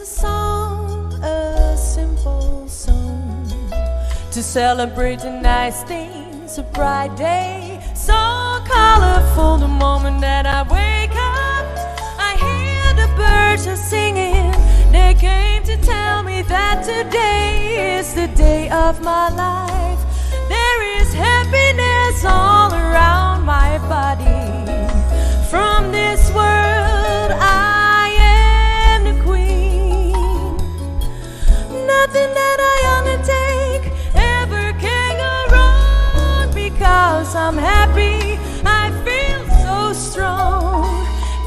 is a song, a simple song to celebrate the nice things, a bright day, so colorful. The moment that I wake up, I hear the birds are singing. They came to tell me that today is the day of my life. There is happiness all around my body. From this world, I am the queen. Nothing that I undertake ever can go wrong because I'm happy. I feel so strong.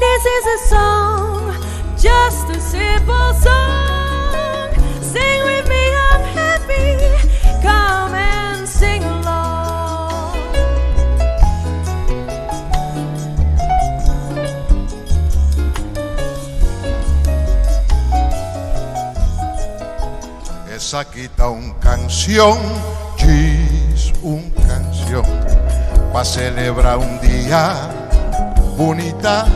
This is a song, just a simple song. Sing with me, I'm happy. Come and sing along. Esaki ta un canción, djis un canción, pa celebra un dia bunita,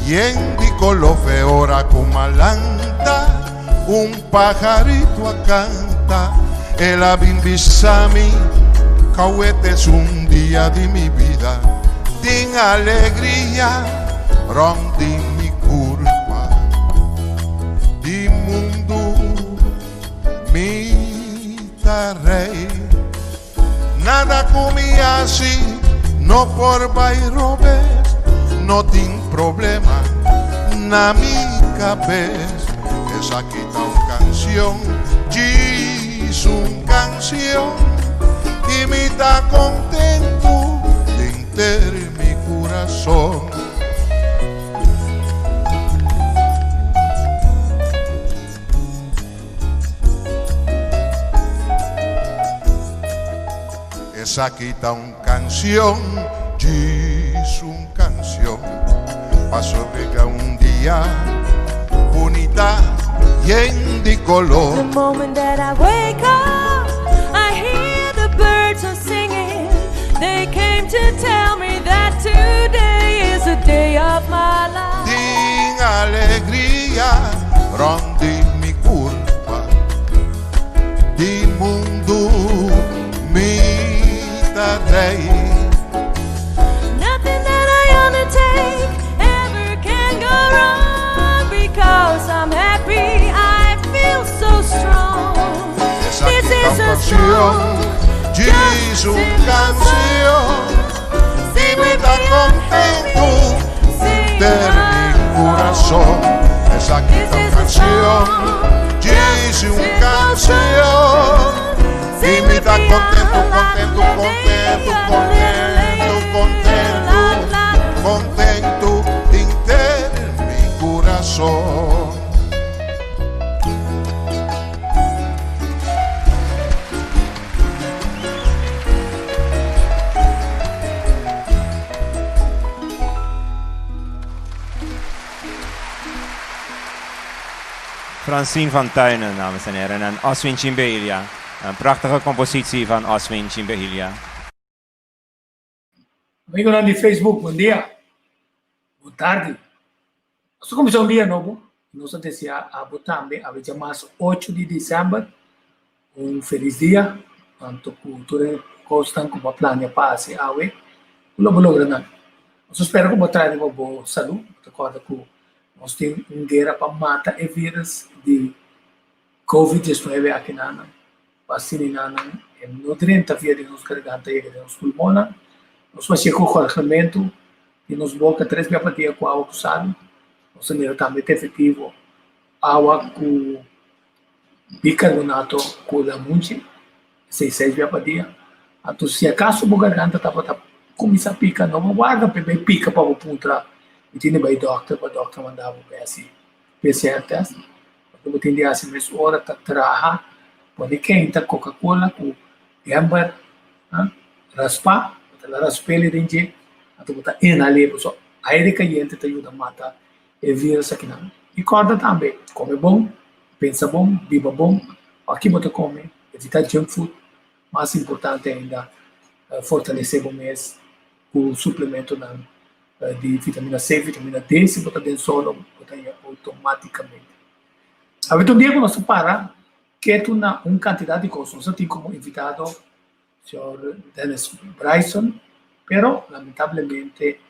yen di color fe ora cu m'a lanta, un pajarito a canta, el a bin bisa mi, Cauete es un dia di mi bida, tin alegria rond di mi curpa, di mundu mi ta rey. Nada cu mi haci no por bay robes, no tin problema na mi cabes. Esaki ta un cancion, djis un cancion, y mi ta contento denter mi curason. Esaki ta un canción, djis un canción, pa sobrega un dia bunita yen di color. The moment that I wake up, I hear the birds are singing. They came to tell me that today is the day of my life. Tin alegria rond di mi curpa, di mundu mi ta rey. Nothing that I undertake ever can go wrong because I'm happy. I feel so strong. Esaki This ta is un a canción, song, djis just un simple canción, song. y Sing mi with ta me, I'm contento happy. Sing denter mi curason. along. Esaki This ta un is a canción, song, djis just a un simple canción, song. y Sing mi with ta me, contento, I'm contento, contento, contento, contento, contento denter mi curason. Francine van Tuinen, dames en heren, en Oswin Chimbelia. Een prachtige compositie van Oswin Chimbelia. Amigonan di Facebook, bon dia. Bon tardi. Nos ta kuminsá un dia nobo i nos ta deseá abo tambe awe djamas ocho di desèmber un felis dia, tantu ku tur e kosnan ku bo a plania pa hasi awe ku lo bo logra nan. Nos ta spera ku bo trae riba bo salú, bo ta kòrda ku nos tin un guera pa mata e virus di Covid diesnuebe aki nan, pa asina nan e no drenta via di nos garganta yega den nos pulmonnan. Nos por hasié ku gorgamentu di nos boka tres bia pa dia ku awa ku sal. Nos ta mira tambe ta efektivo awa ku bicarbonato ku lamunchi, esei seis bia pa dia. Anto si akaso bo garganta tabata kuminsá pika no bo warda pa e bai pika pa bo puntra mi tin di bai dòkter pa dòkter manda bo bai hasi PCR test. Loke bo tin di hasi mes ora ta traha pone kenta coca cola ku gember raspa, bo ta la rasp'el den dje anto bo ta inhal'é pasobra aire kayente ta yuda mata e virus akinan. I kòrda tambe kome bon, pensa bon, biba bon, aki bo ta kome, evitá junk food, mas importante ainda fortalesé bo mes ku suplementonan di vitamina C, vitamina D, si bo ta den solo bo ta haña outomátikamente. Awe ta un dia ku nos ta para ketu na un kantidat di kos. Nos a tin komo invitado señor Dennis Bryson, pero lamentablemente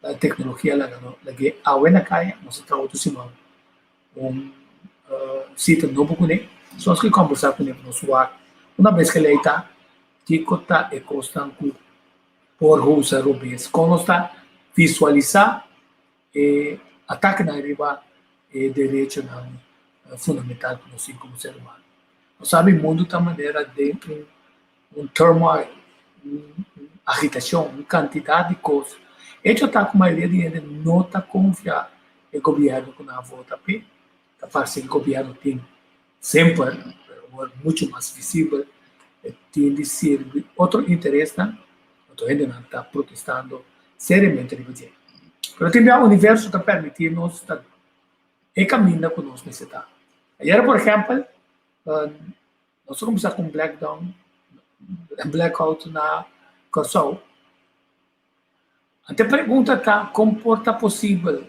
la teknologia laga no lag'é awe na kaya. Nos a traha otro siman un sita nobo kuné. So nos ke kombersá kuné pa nos wak una bes ku e lei ta, kiko ta e kosnan ku por usa robes, kon nos ta visualisá e atakenan riba e derechonan fundamental ku nos tin komo ser humano. Nos sabi mundu ta manera den un un turmoil, un agitashon, un kantidat di kos. Echo ta ku mayoria di hende no ta konfia e gobièrnu ku nan a vota p'e. Ta parse ku gobièrnu tin semper, pero awor muchu mas visibel, e tin di sirbi otro interesnan, otro hendenan ta protestando seriamente riba dje. Pero tin bia universo ta permití nos ta e kaminda ku nos mester ta. Ayera por ehèmpel, nos a kuminsá ku un blackdown, blackout na Kòrsou. Ante pregunta ta kon por ta posibel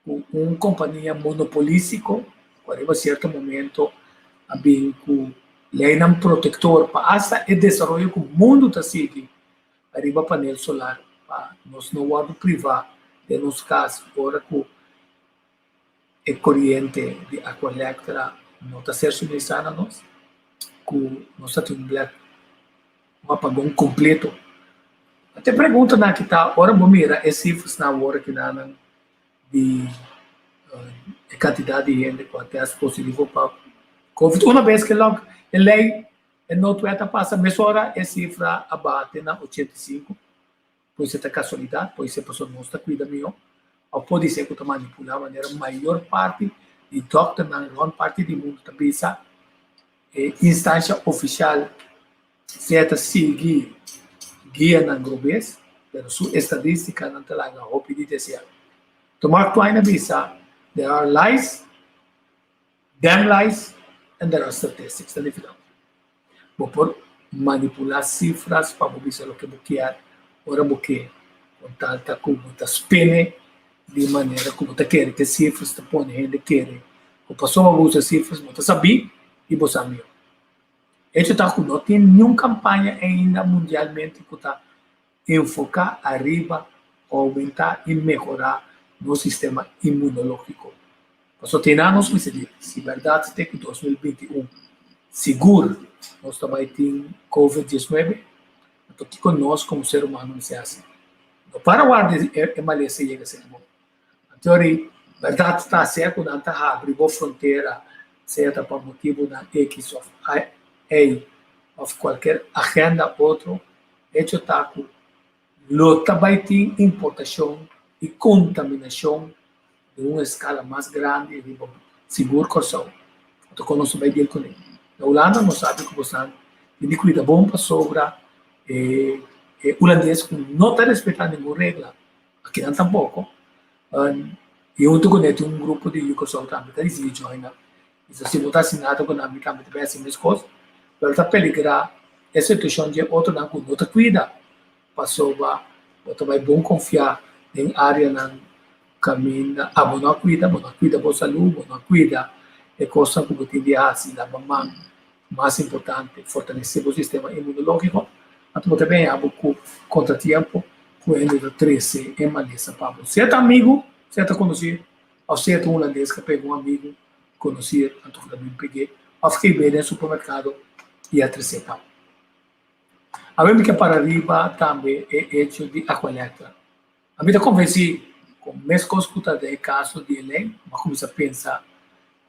ku un kompania monopolístiko ku ariba sierto momento a bin ku leinan protektor pa asta e desaroyo ku mundu ta sigui ariba panel solar pa nos no wòrdu privá den nos kas ora ku e koriente di Aqualectra no ta ser suministrá na nos, ku nos ta tin un blèk, un apagon kompleto. Te preguntanan aki ta, ora bo mira e sifrasnan awor akinanan di e kantidat di hende ku a tèst positivo pa covid, una bes ku e lòk e lei e noodwet a pasa mesora e sifra a baha te na 85. Por ser ta casualidad, por ser pasobra nos ta cuida mihó, of podi ser cu ta manipula manera mayor parti di dokternan rond parti di mundo ta bisa e instancia oficial sea ta sigui guianan robes, pero su estadisticanan ta laga hopi di desea. To Mark Twain a bisa, There are lies, damn lies, and there are statistics. Ta nifica Bo por manipulá sifras pa bo bisa loke bo kier ora bo ke, kon tal ta ku bo ta spene di manera ku bo ta kere ku e sifras ta pone hende kere ku pasobra bo usa sifras bo ta sabí i bo sa mihó. Echo ta ku no tin niun kampaña ainda mundialmente ku ta enfoká ariba oumentá i mehorá nos sistema inmunológiko. Pasobra te nan nos mester di, si bèrdat te ku 2021 sigur nos ta bai tin covid 19, anto kiko nos komo ser humano mester hasi? No para warda e malesa yega serka bo. Anto ori bèrdat ta sea ku nan ta habri bo frontera, sea ta pa motibunan X òf Y òf kualker agenda otro, Hecho ta ku lo ta bai tin importashon i kontaminashon den un eskala mas grandi riba sigur Kòrsou. Anto kon nos ta bai deal kuné? Na Hulanda nos sabi ku bosan tin di kuida bon pasobra e hulandes ku no ta respetá ningun regla, akinan tampoko, i huntu kuné tin un grupo di yu Kòrsou tambe ta disidí join nan. Bisa si bo ta hasi nada ku nan mi tambe ta bai hasi meskos, pero ta peligrá e situashon dje otronan ku no ta kuida, pasobra bo ta bai bon konfiá den áreanan kaminda abo no a kuida, bo no a kuida bo salú, bo no a kuida e kosnan ku bo tin di hasi, laba man, mas importante, fortalesé bo sistema inmunológiko, anto bo ta bin haña bo ku kontratiempo ku hende ta trese e malesa pa bo. Sea ta amigu, sea ta konosí òf sea ta un hulandes ku a pega un amigu konosí anto ku ta bin peg'é òf ke bai den supermerkado i a tres'é pa bo. Awe mi ke para riba tambe e echo di Aqualectra. Ami ta konvensí ku meskos ku ta den e kaso di e lei, mi a kuminsá pensa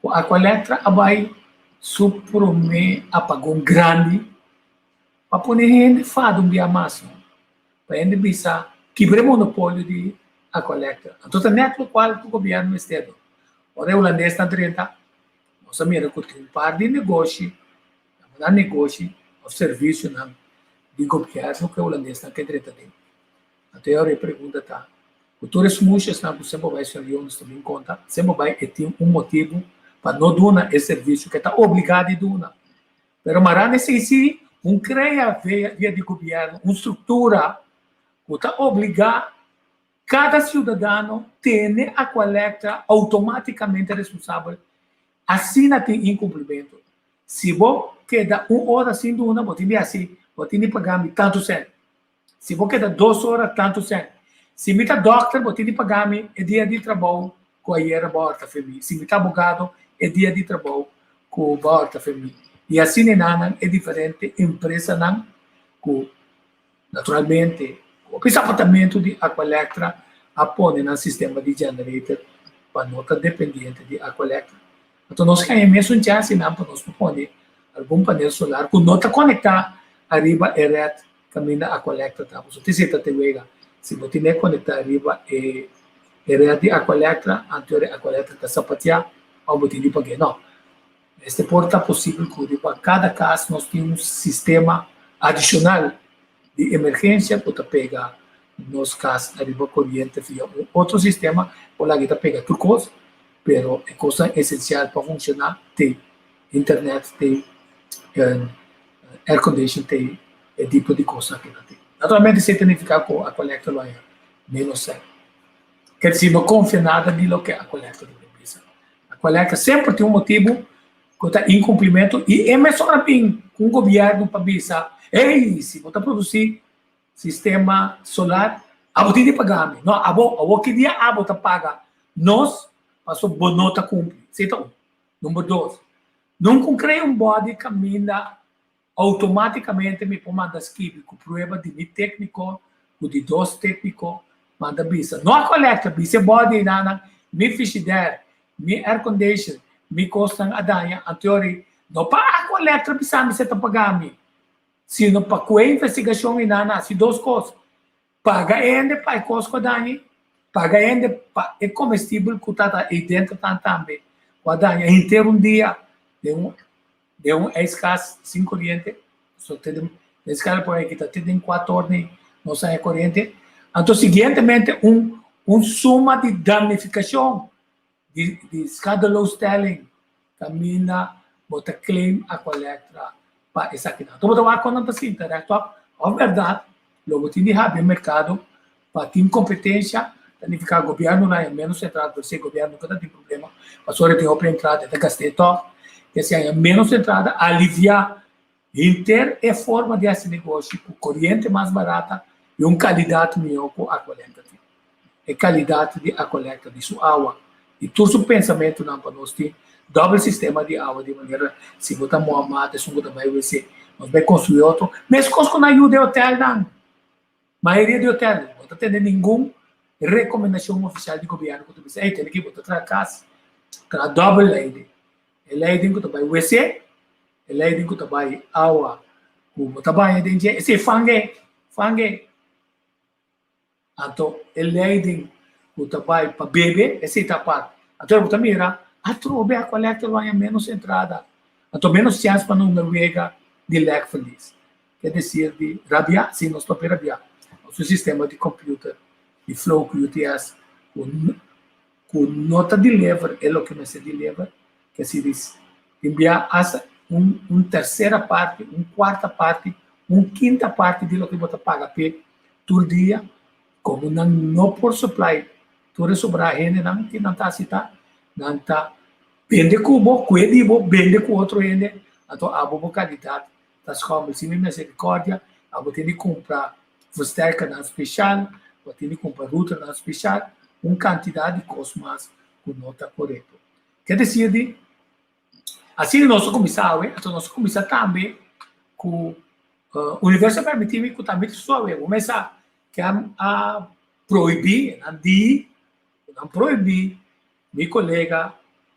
ku Aqualectra a bai su promé apagon grandi pa pone hende fada un bia mas, no? Pa hende bisa kibra e monopolio di Aqualectra. Anto ta nèt lokual ku gobièrnu mester do. Ora e hulandesnan drenta, nos a mira ku tin un par di negoshi, nan negoshi òf servisionan di gobièrnu ku e hulandesnan ke drenta den. Anto e ora e pregunta ta, ku tur e smoesjesnan ku semper bai señor Jonas ta bin konta, semper bai e tin un motibu pa no duna e servisio ku e ta obligá di duna. Pero mará nesei si un krea via di gobièrnu un struktura ku ta obligá kada siudadano tene Aqualectra outomátikamente responsabel. Asina tin inkumplimentu. Si bo keda un ora sin duna, bo tin di hasi, bo tin di paga mi tantu sèn. Si bo keda dos ora, tantu sèn. Si mi ta dòkter, bo tin di paga mi e dia di trabou ku ayera bo a òrta fe mi. Si mi ta abogado, e dia di trabou ku bo a òrta fe mi. I asina enanan e diferente empresanan ku naturalmente hopi sapatamentu di Aqualectra a pone nan sistema di generator pa no ta dependiente di Aqualectra. Anto nos haña mesun chancenan pa nos por pone algun panel solar ku no ta konektá ariba e ret kaminda Aqualectra ta. Pasobra tin seta te wega. Si bo tene konektá riba e ret di Aqualectra, anto e Aqualectra ta sapatiá òf bo tin di pag'é. No. Mester por ta posibel ku riba kada kas nos tin un sistema adishonal di emergensia ku ta pega nos kas ariba koriente via un otro sistema ku laga ta pega tur kos, pero e kosnan esensial pa funshoná te internet, te aircondition, te e tipo di kosnan ku nan tin. Naturalmente esei ta nifiká ku Aqualectra lo haña ménos sèn. Ker disi no konfia nada di loke Aqualectra ta bisa. Aqualectra semper tin un motibu ku ta inkumplimentu i e mesora bin ku un gobièrnu pa bisa, Ey, si bo ta produsí sistema solar, abo tin di paga mi. No, abo, awor ki dia abo ta paga nos pasobra bo no ta kumpli. Esei ta un. Number dos, nunka un krea un bòdi kaminda Automáticamente mi por manda skibi cu prueba di mi técnico cu di dos técnico manda bisa. No a colecta, bisa e body einanan, mi frigidaire, mi aircondition, mi cosnan a daña, anteori no pa a colecta bisa mi se ta paga mi, sino pa cu e investigacion einanan haci dos cos, paga e hende pa e cos cu a daña, paga e hende pa e comestibel cu ta ey dentro tambe cu a daña henter un dia den un. Den un ijskas sin koriente, so te den eskala por ahí kita te den kuater ni no sa e koriente. Anto siguientemente un un suma di damnifikashon di di schadeloosstelling kaminda bo ta claim Aqualectra pa esakinan. Anto bo ta wak kon nan ta sinta rechtop òf bèrdat lo bo tin di habri e merkado Pa tin competencia ta nifica gobierno na haña menos entrada, pero si e gobierno nunca ta tin problema, pasobra e tin hopi entrada e ta gast'é tog, ke si haña menos entrada alivia henter e forma di haci negoshi cu coriente mas barata y un calidad miho cu Aqualectra tin. E calidad di Aqualectra, di su awa y tur su pensamentonan pa nos tin dobbel sistema di awa di manera si bo ta moha mata esun cu ta bay wc nos bay construi otro, mescos cu nan yuda e hotelnan. Mayoria di hotel no ta tene ningun rekomendashon ofisial di gobièrnu ku ta bisa, ey, tene ki bo ta traha kas, traha dòbel leiding. E leiding ku ta bai wc, e leiding ku ta bai awa ku bo ta baña den dje, esei fange, fange. Anto e leiding ku ta bai pa bebe, esei ta apart. Anto bo ta mira, atrobe Aqualectra lo haña ménos entrada, anto ménos chèns pa no wega di lèk verlies. Ke desir di rabia, si nos papia rabia, nos un sistema di computer di flow ku UTS ku ku no ta deliver e loke mester deliver, ke si di envia hasta un un tercera parti, un cuarta parti, un quinta parti di loke bo ta paga p'e tur dia, komo nan no por supply tur e sobra hendenan ke nan ta hasi ta, nan ta bende ku bo, kue di bo, bende ku otro hende, anto abo bo kalidat ta schommel. Sin mi misericordia, abo tin di cumpra versterkernan special, bo tin di cumpra routernan special, un cantidad di cos mas cu no ta corecto. Ke decir di, asina nos a cuminsa awe, anto nos a cuminsa tambe cu universo a permiti mi cu tambe ta suave. Bo mesa ke a prohibi, nan di, nan prohibi Mi kolega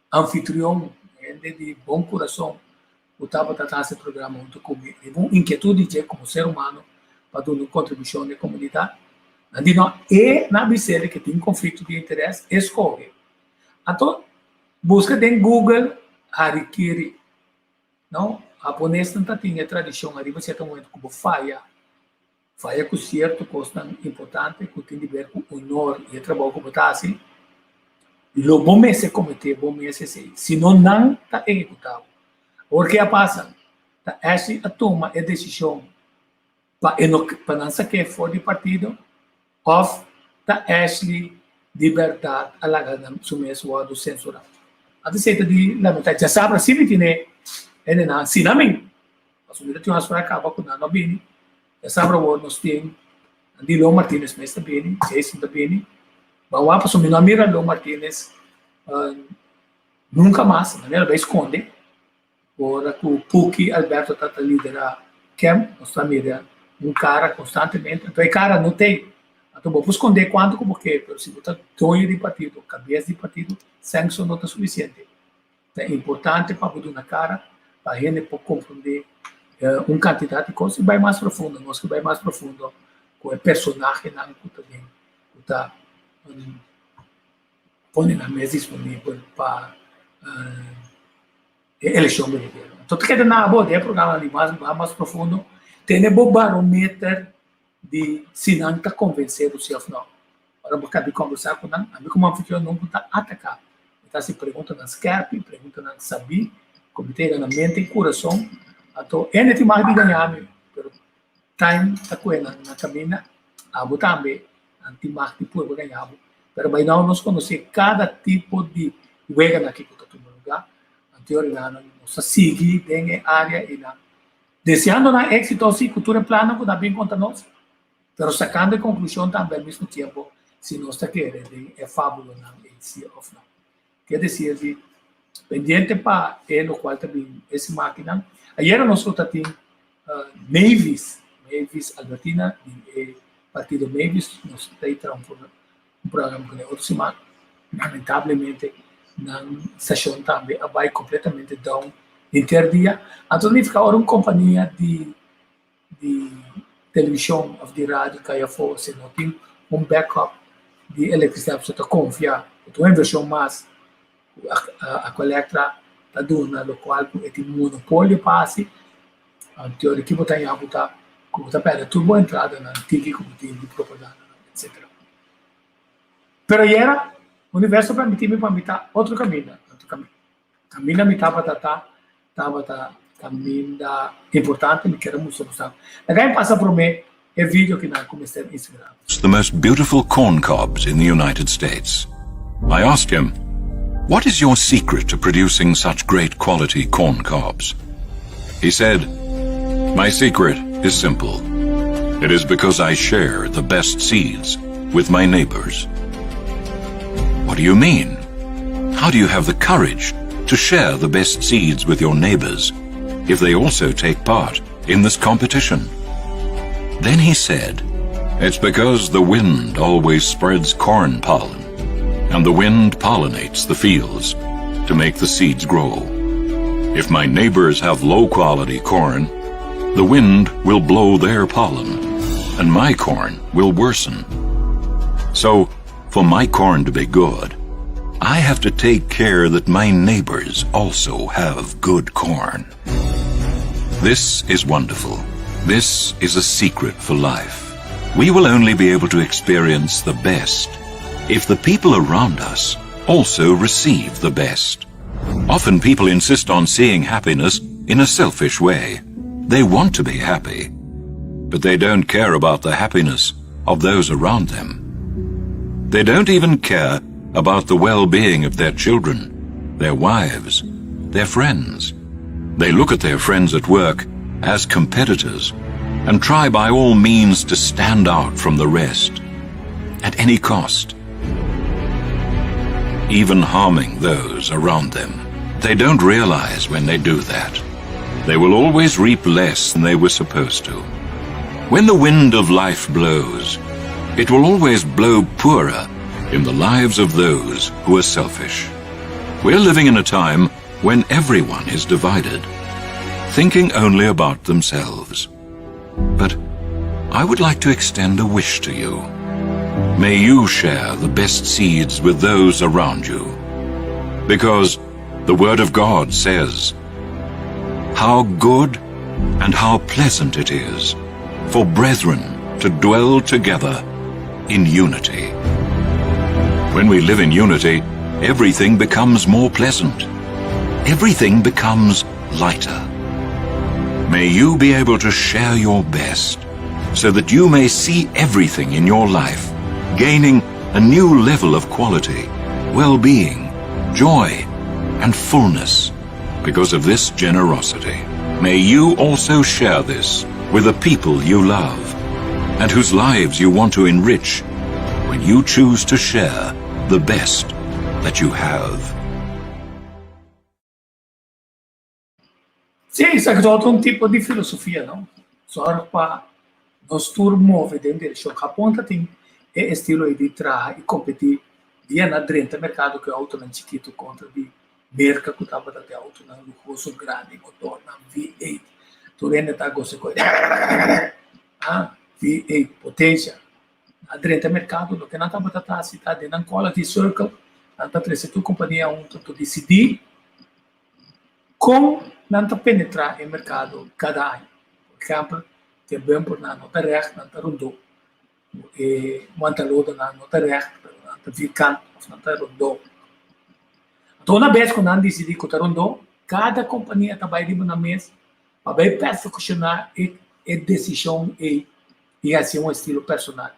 anfitrion, hende di bon kurason ku tabata ta hasi e programa huntu ku mi, riba un inkietut di dje komo ser humano pa duna un kontribushon na e komunidat. Nan di no, e na bis'el ke tin konflikto di interes, e skohe. Anto buska den Google harikiri. No, haponesnan ta tin e tradishon ariba sierto momento ku bo faya. Faya ku sierto kosnan importante ku tin di ber ku honor i e trabou ku bo ta hasi, lo bo mester kometé bo mes esei, si no nan ta ehekutá bo. Awor ke a pasa? Ta Ashley a tuma e desishon pa e no pa nan sak'é for di partido òf ta Ashley di bèrdat a laga nan su mes wòrdu sensurá? Anto esei ta di lamentá. Djasabra si mi tine hendenan asina mi. Pasobra mi ta tin un afsprak kaba ku nan no bini. Djasabra awor nos tin di Leo Martinez mes ta bini, Jason ta bini. Ban wak pasobra mi no a mira Leo Martinez nunka mas, manera bai skonde. Ora ku Puki Alberto ta ta lidera kem, nos ta mira un kara konstantemente. Anto e kara no t'ei. Anto bo por skondé kuantu ku bo ke, pero si bo ta doño di partido, kabes di partido, sènso no ta sufisiente. Ta importante pa bo duna kara pa hende por komprondé un kantidat di kos i bai mas profundo. Nos ke bai mas profundo ku e personahenan ku ta den, ku ta pone nan mes disponibel pa e elekshon benidero. Anto ta keda na abo den e programa di mas mas profundo, tene bo barometer di si nan ta konvensé bo si òf nò. Ora bo kabi kombersá ku nan, ami komo anfitrion nunka ta ataká. Mi ta hasi preguntanan skèrpi, preguntanan sabí, ku mi ta yega na mente i kurason. Anto hende tin mag di gaña mi, pero time ta kue nan na kaminda, abo tambe nan tin mag di purba gaña bo. Pero by now nos konosé kada tipo di weganan aki ku ta tuma lugá. Anto ora nan nos ta sigui den e área einan. Deseando nan éxito sí ku tur e plannan ku nan bin konta nos, pero sakando e konklushon tambe al mismo tiempo si nos ta kere den e fábulonan ei sí òf no. Ke desir di pendiente pa e lokual ta bin e simakinan. Ayera nos lo ta tin Mavis, Mavis Albertina di e partido Mavis, nos ta traha un programa ku nan otro siman. Lamentablemente nan stashon tambe a bai kompletamente down henter dia. Anto significa ora un kompania di di televishon òf di radio kai afó si no tin un backup di elektrisidat pasobra ta konfia ku ta un invershon mas ku Aqualectra ta duna lokual ku e tin monopolio pa hasi. Anto di ki bo ta haña bo ta ku bo ta pèrdè tur bo entradanan tiki ku bo tin di propagandanan etsetera. Pero ayera universo permití mi pa mi ta otro kaminda. Anto kaminda mi tabata ta tabata kaminda importante mi kier a mustra bo sa. Laga mi pasa promé e video kinan ku mester inspirá bo. The most beautiful corn cobs in the United States. I asked him, What is your secret to producing such great quality corn cobs? He said, My secret is simple. It is because I share the best seeds with my neighbors. What do you mean? How do you have the courage to share the best seeds with your neighbors if they also take part in this competition? Then he said, It's because the wind always spreads corn pollen, and the wind pollinates the fields to make the seeds grow. If my neighbors have low-quality corn, the wind will blow their pollen, and my corn will worsen. So, for my corn to be good, I have to take care that my neighbors also have good corn. This is wonderful. This is a secret for life. We will only be able to experience the best if the people around us also receive the best. Often people insist on seeing happiness in a selfish way. They want to be happy, but they don't care about the happiness of those around them. They don't even care about the well-being of their children, their wives, their friends. They look at their friends at work as competitors and try by all means to stand out from the rest at any cost, even harming those around them. They don't realize when they do that. They will always reap less than they were supposed to. When the wind of life blows, it will always blow poorer in the lives of those who are selfish. We're living in a time when everyone is divided, thinking only about themselves. But I would like to extend a wish to you. May you share the best seeds with those around you. Because the Word of God says, How good and how pleasant it is for brethren to dwell together in unity. When we live in unity, everything becomes more pleasant. Everything becomes lighter. May you be able to share your best so that you may see everything in your life, gaining a new level of quality, well-being, joy, and fullness because of this generosity. May you also share this with the people you love and whose lives you want to enrich when you choose to share the best that you have. Sí, esaki ta otro un tipo di filosofia, no? Zorg pa nos tur move den direkshon. Hapon ta tin e estilo ei di traha i kompetí dia na drenta merkado ku e outonan chikitu kontra di Merka ku tabata den outonan luhoso grandi, motornan V8. Tur hende ta gosa ku e ah, V8, potensia. Na drenta merkado loke nan tabata ta hasi ta den nan quality circle, nan ta trese tur kompania huntu pa disidí Kon nan ta penetrá e merkado kada aña? Por ehèmpel, te bumpernan no ta règt, nan ta rondó. E wantalodonan no ta règt, pero nan ta vierkant òf nan ta rondó. Anto una bes ku nan disidí ku ta rondó, kada kompania ta bai riba nan mes pa bai perfekshoná e desishon ei i hasié un estilo personal.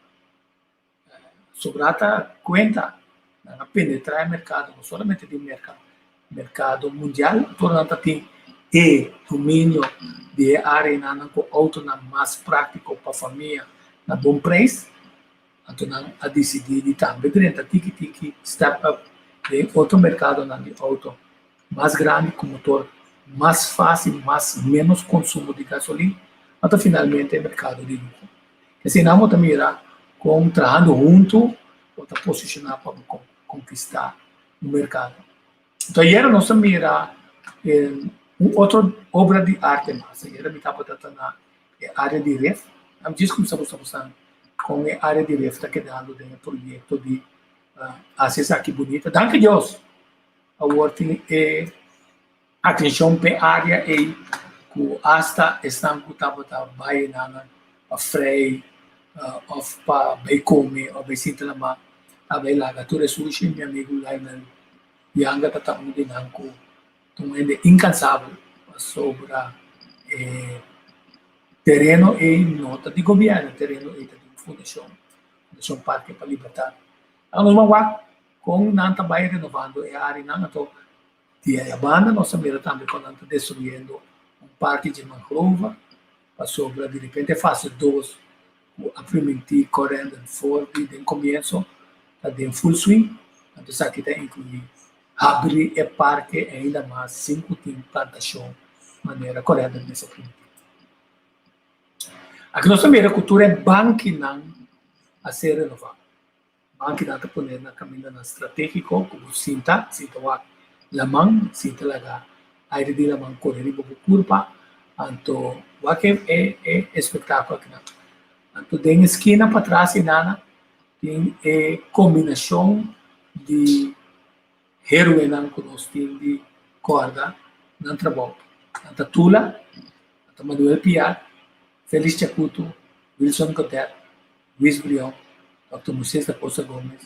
Sobrá ta kuenta, nan a penetrá e merkado, no solamente di Merka, merkado mundial, tur nan ta tin e dominio di e áreanan ku outonan mas práktiko pa famia na bon preis. Anto nan a disidí di tambe drenta tiki tiki, step up, den otro merkadonan di outo mas grandi ku motor mas fásil, mas ménos konsumo di gasolin, anto finalmente e merkado di luho. Asina bo ta mira kon trahando huntu bo ta posishoná pa bo konkistá un merkado. Anto ayera nos a mira un otro obra di arte mas. Ayera mi tabata ta na e área di ref. Nan djis kuminsá buska buska kon e área di ref ta kedando den e proyekto di hasi esaki bunita. Danki Dios awor tin e Atenshon p'e área ei ku asta esnan ku tabata bai enanan pa frei òf pa bai kome òf bai sinta na mar a bai laga tur e sushi. Mi amigu Lionel Yanga ta ta un di nan ku ta un hende inkansabel pasobra e tereno ei no ta di gobièrnu, e tereno ei ta di un fundashon, Fundashon Parke pa Libertat. Nos ban wak kon nan ta bai renovando e áreanan anto Di aya banda nos a mira tambe kon nan ta destruyendo un parti dje mangrove pasobra di repente fase dos ku a primintí Corendon for di den komienso ta den full swing. Anto esaki ta inkluí habri e parke ainda mas sin ku tin plantashon manera Corendon mes a primintí. Aki nos ta mira ku tur e bankinan a ser renová. Bankinan ta pone na kamindanan stratégiko ku bo sinta, sinta wak laman, sinta laga aire di laman kore riba bo kurpa, anto wak e e e espektákulo akinan. Anto den e skina patras einana tin e kombinashon di héroenan ku nos tin di kòrda nan trabou. Nan ta Tula, nan ta Manuel Piar, Félix Chacuto, Wilson Godett, Luis Brion, Dòkter Moisés da Costa Gomez,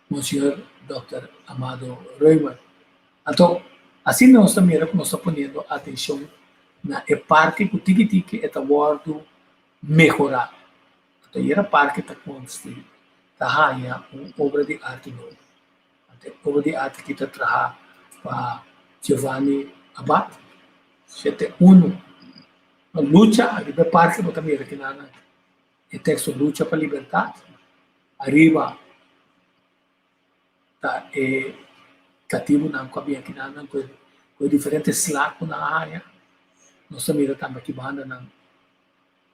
Monseñor Dòkter Amado Römer. Anto, asina nos ta mira ku nos ta poniendo atenshon na e parke ku tiki tiki e ta wòrdu mehorá. Anto ayera parke ta konsti ta haña un obra di arte nobo. Anto e obra di arte aki ta traha pa Giovanni Abad, shete unu. Lucha ariba e parke bo ta mira kinan. E teksto Lucha pa Libertat ariba ta e katibunan ku a bin akinan ku e diferente sla ku nan a haña. Nos ta mira tambe aki bandanan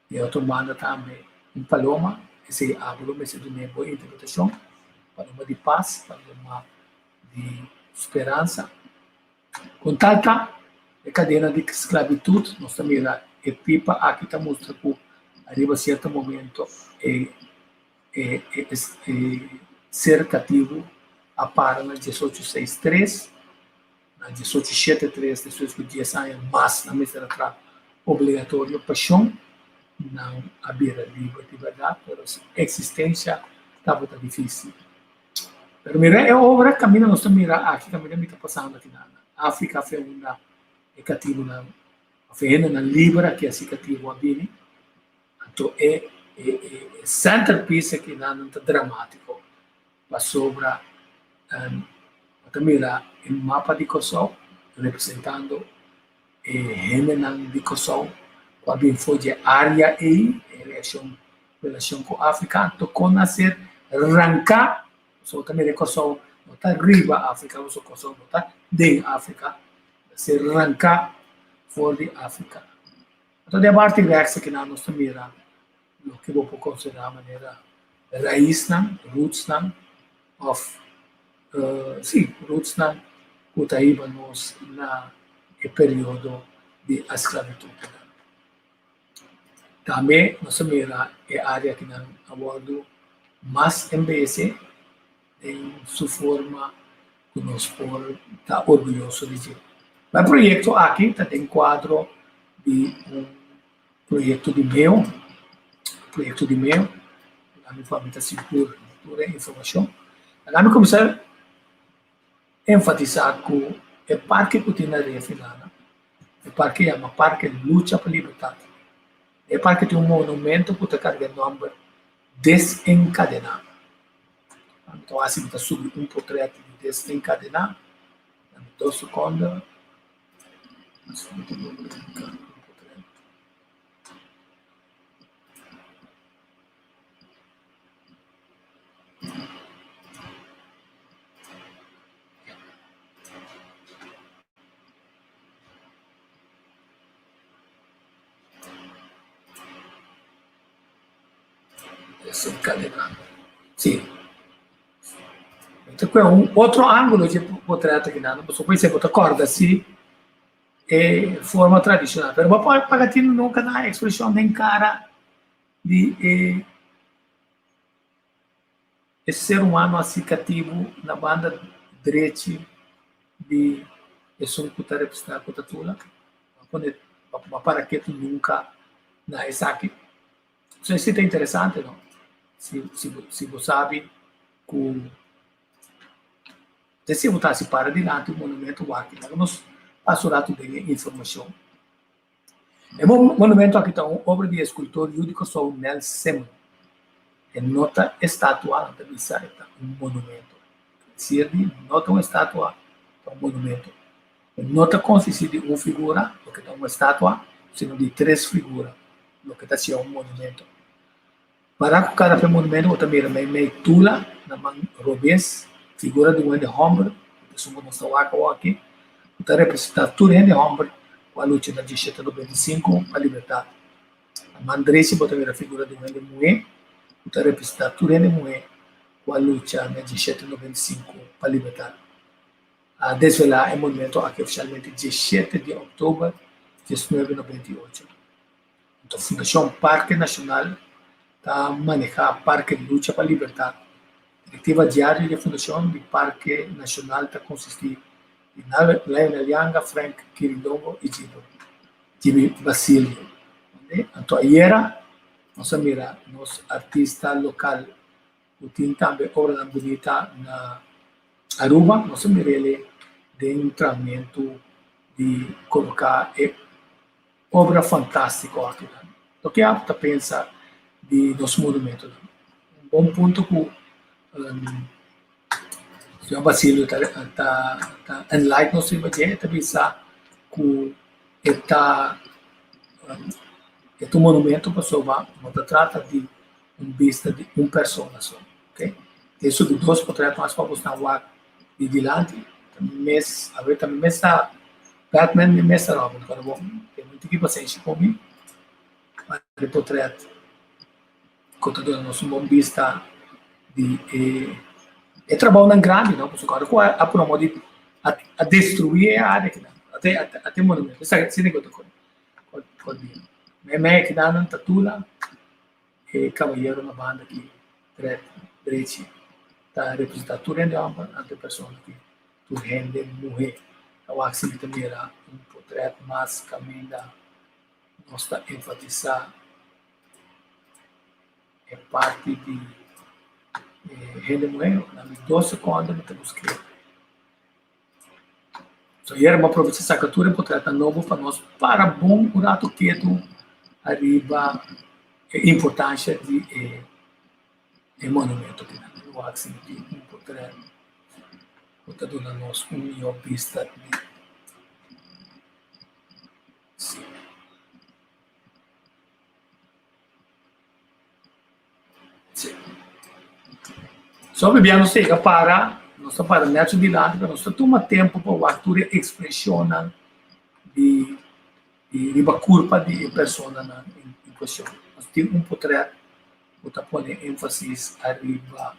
di e otro banda tambe un paloma, esei abo lo mester dun'é bo interpretashon, paloma di pas, paloma di speransa. Kon tal ta e kadena di sklabitut? Nos ta mira e pipa aki ta mustra ku ariba sierto momento e e e ser katibu a para na diesocho seis tres, na diesocho shete tres despues ku dies aña mas nan mester a traha obligatorio pashon nan a bira liber di bèrdat pero su eksistensia tabata difisil. Pero mira e obra kaminda nos ta mira aki kaminda mi ta pasando aki na Afrika fe unda e katibunan of e hendenan liber aki hasi katibu a bini. Anto e e e centerpiece aki nan ta dramatiko pasobra bo ta mira e mapa di Kòrsou. representando e hendenan di Kòrsou ku a bin for di e área ei, e relashon relashon ku Afrika, anto kon a ser ranká, pasobra ta mira Kòrsou no ta riba Afrika, pasobra Kòrsou no ta den Afrika, a ser ranká for di Afrika. Anto den parti rèks akinan nos ta mira loke bo por konsiderá manera raisnan, rootsnan, òf sí, rootsnan ku ta hiba nos na e periodo di a sklabitut. Tambe nos a mira e área akinan a wòrdu mas embeyesé den su forma ku nos por ta orguyoso di dje. E proyekto aki ta den kuadro di un proyekto di meo, proyekto di meo, ami ku ami ta sigur tur e informashon. Laga mi kuminsá enfatisá ku e parke ku tin na Refinada, e parke yama Parke Lucha pa Libertat. E parke tin un monumento ku ta karga e nòmber Desenkadená. Anto asi mi ta subi un potrèt di Desenkadená. Dame dos sekonda. Desencadená. Sí. Ta kue un otro ángulo dje potrèt akinan, pasobra por esei bo ta kòrda si e forma tradishonal. Pero bo por paga tinu nunka na ekspreshon den kara di e e ser humano hasi katibu na banda drechi di esun ku ta representá ku ta tula. Bo pone bo para ketu nunka na esaki. So esei ta interesante no, si si si bo sabi ku te si bo ta hasi para dilanti un monumento wak laga nos pasa un ratu den e informashon. E monumento aki ta un obra di eskultor yu di Kòrsou Nel Simon. E no ta estatua, nan ta bisa e ta un monumento. Sirbi no ta un estatua, ta un monumento. E no ta konsistí di un figura, loke ta un estatua, sino di tres figura, loke ta sia un monumento. Pará ku kada fe monumento bo ta mira meimei Tula na man robes, figura di un hende hòmber, e persona ku nos ta wak awor aki, ku ta representá tur hende hòmber ku a lucha na diesshete 95 pa libertat. Na man drechi bo ta mira figura di un hende muhé, ku ta representá tur hende muhé ku a lucha na diesshete 95 pa libertat. A desvelá e monumento aki ofishalmente diesshete di òktober 1998. Anto Fundashon Parke Nashonal ta manehá Parke Lucha pa Libertat. Direktiva diario di e fundashon di Parke Nashonal ta konsistí di Lionel Janga, Frank Kirindongo i Jimmy Basilio. Anto ayera nos a mira nos artista lokal ku tin tambe obranan bunita na Aruba. Nos a mir'el den trahamentu di koloká e Obra fantástiko aki nan. Loke abo ta pensa di nos monumentonan? Un bon punto ku señor Basilio ta ta ta enlight nos riba dje, e ta bisa ku e ta e ta un monumento pasobra no ta trata di un bista di un persona so, ok. E subi dos potret mas pa bo stan wak di dilanti, ta mes awe ta mes ta Batman mi mester Robin kòrda bo ten un tiki pasenshi ku mi pa e potret ku ta duna nos un bon bista di e e trabounan grandi no pasobra kòrda ku a promo di a destrui e área kinan ate ate monumento esaki asina ku ta kòrda mei kinan ta tula E kabayero na banda ki dret drechi ta representá tur hende hòmber anto e persona ki tur hende muhé. Ta wak si mi ta mira un potrèt mas kaminda nos ta enfatisá e parti di e hende muhé. Na mi dos sekonda mi ta busk'é. So ayera bo a aprovecha saca tur e potretnan nobo pa nos para bon un rato ketu ariba e importancia di e e monumento kinan. Mi wak sinti un potret ku ta duna nos un mihó bista di. So bibia nos ta yega para, nos ta para nèt su dilanti, pero nos ta tuma tempu pa wak tur e ekspreshonnan di di riba kurpa di e personanan en kuestion. Nos tin un potrèt ku ta pone énfasis ariba.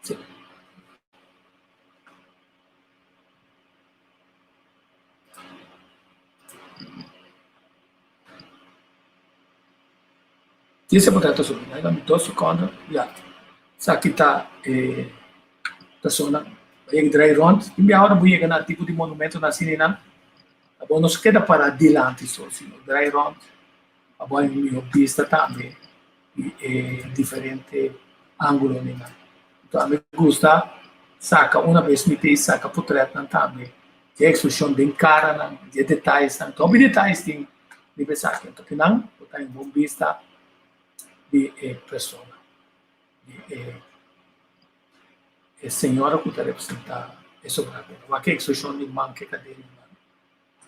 Sí. Djis e potrèt subi, nan dami dos sekondo, ya. Esaki ta e persona. Bo yega drai rònt, tin bia ora bo yega na tipo di monumentonan asina einan, abo no keda pará dilanti so, sino drai rònt pa bo haña un mihó bista tambe di e diferente ángulonan. Enton ami gusta saka una bes mi ta saka potrètnan tambe di e ekspreshon den karanan, di e detayesnan. Hopi detayes tin riba esaki. Enton kinan bo ta haña un bon bista di e persona, di e e señora ku ta representá e sobrado. Wak e ekspreshon di man ku e kadena nan.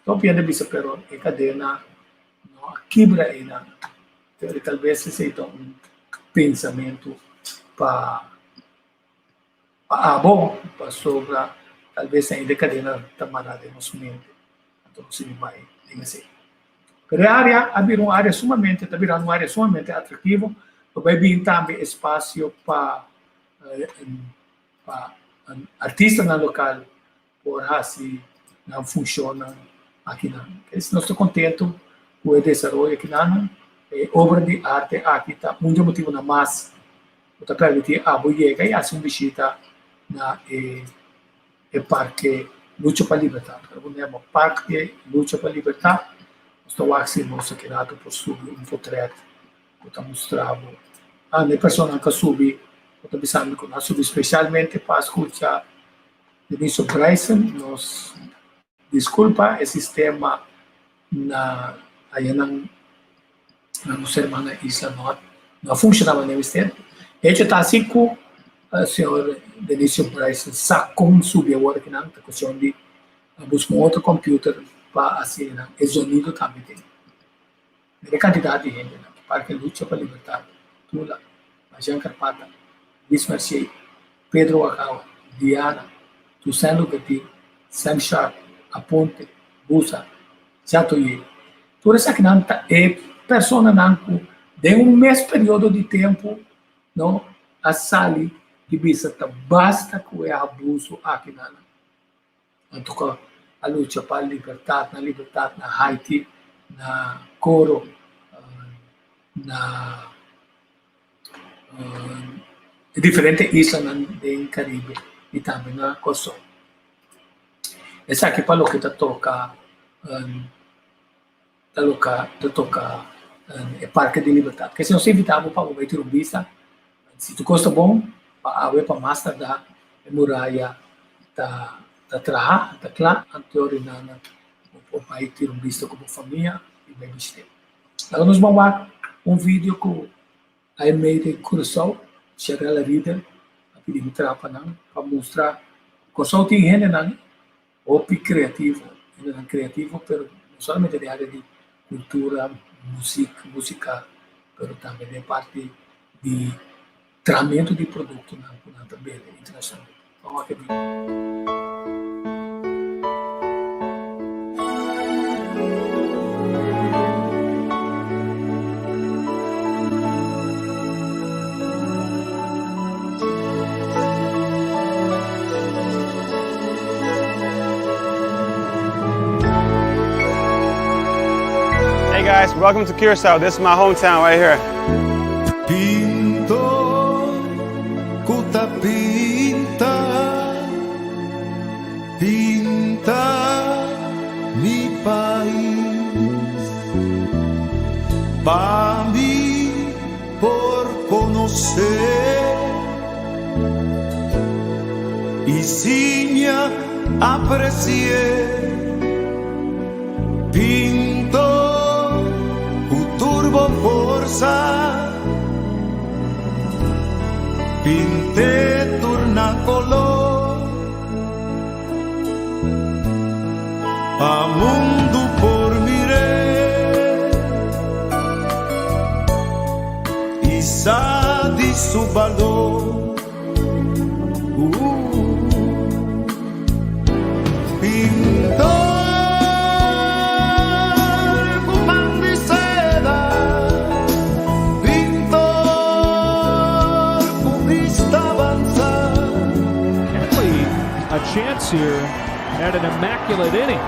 Hopi hende bisa pero e kadena no a kibra einan. Pero talbes esei ta un pensamentu pa pa abo pasobra talbes ainda e kadena ta mará den nos mente. Anto nos sibi bai den esei. Pero e área a bira un área sumamente, ta birando un área sumamente atraktivo. Lo bai bin tambe espasio pa pa artistanan lokal por hasi nan funshonnan akinan. Nos ta kontentu ku e desaroyo akinan. E obra di arte aki ta un di e motibunan mas ku ta permití abo yega i hasi un bishita na e e parke Lucha pa Libertat. Ora bo yama Parke Lucha pa Libertat, nos ta wak si nos aki rato por subi un potrèt ku ta mustra bo. Ah, e personanan ku a subi, bo ta bisa mi ku nan a subi spesialmente pa skucha Deniso Bryson. Nos diskulpa e sistema na ayanan na nos hermana isla no a no a funciona manera mester. De hecho ta asi cu señor Denicio Bryson sa con subi awor akinan, ta cuestion di busca un otro computer pa asina e zonido tambe tin. Mira e cantidad di hende nan, Parke Lucha pa Libertad, Tula, Marjan Carpata, Luis Mercier, Pedro Wakawa, Diana, Toussaint Louverture, Sam Sharp, Aponte, Busa, Chatoyer. Tur esakinan ta e personanan ku den un mes periodo di tempu no a sali di bisa ta basta ku e abuso akinan. Nan toka a lucha pa libertat, nan libertat na Haiti, na Coro, na e diferente islanan den Caribe i tambe na Kòrsou. Esaki pa loke ta toka ta loka ta toka e Parke di Libertat. Kese nos ta invitá bo pa bo bai tira un bista. Si tur kos ta bon, pa awe pa mas tardá e muraya ta ta traha, ta kla, anto rinana bo por bai tira un bista ku bo famia i bai bishit'é. Laga nos ban wak un video ku I Made It Curaçao, Sharella Riedel a pidi mi traha pa nan pa mustra Kòrsou tin hendenan hopi kreativo, hendenan kreativo pero no solamente den área di kultura, muzik, músika, pero tambe den parti di trahamentu di produktonan ku nan ta bende internashonalmente. Ban wak e video. Hey guys, welcome to Curacao. This is my hometown right here. Pintor ku ta pinta, pinta mi pais. Pa mi por konosé i siña apresié. Pintor ku tur bo forsa. Pint'é tur na koló. Pa mundu por mir'é. I sa di su balor. Pintor ku man di seda, pintor ku bista avansa. Kenley a chance here at an immaculate inning.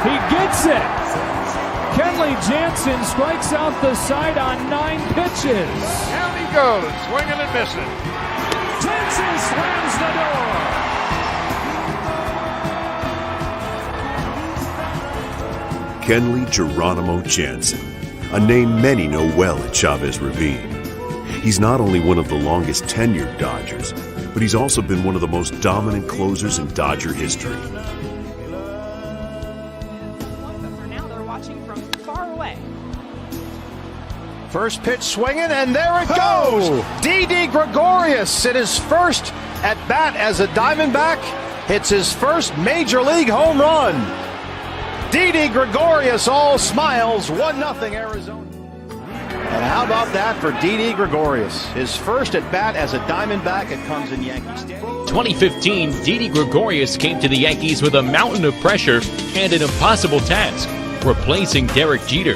He gets it! Kenley Jansen strikes out the side on nine pitches. Down he goes, swinging and missing. Jansen slams the door. Kenley Geronimo Jansen, a name many know well at Chavez Ravine. He's not only one of the longest tenured Dodgers, but he's also been one of the most dominant closers in Dodger history. But for now, they're watching from far away. First pitch swinging, and there it goes. Didi Gregorius in his first at bat as a Diamondback hits his first major league home run. Didi Gregorius all smiles, 1 0 Arizona. And how about that for Didi Gregorius? His first at bat as a Diamondback, it comes in Yankee Stadium. 2015, Didi Gregorius came to the Yankees with a mountain of pressure and an impossible task, replacing Derek Jeter.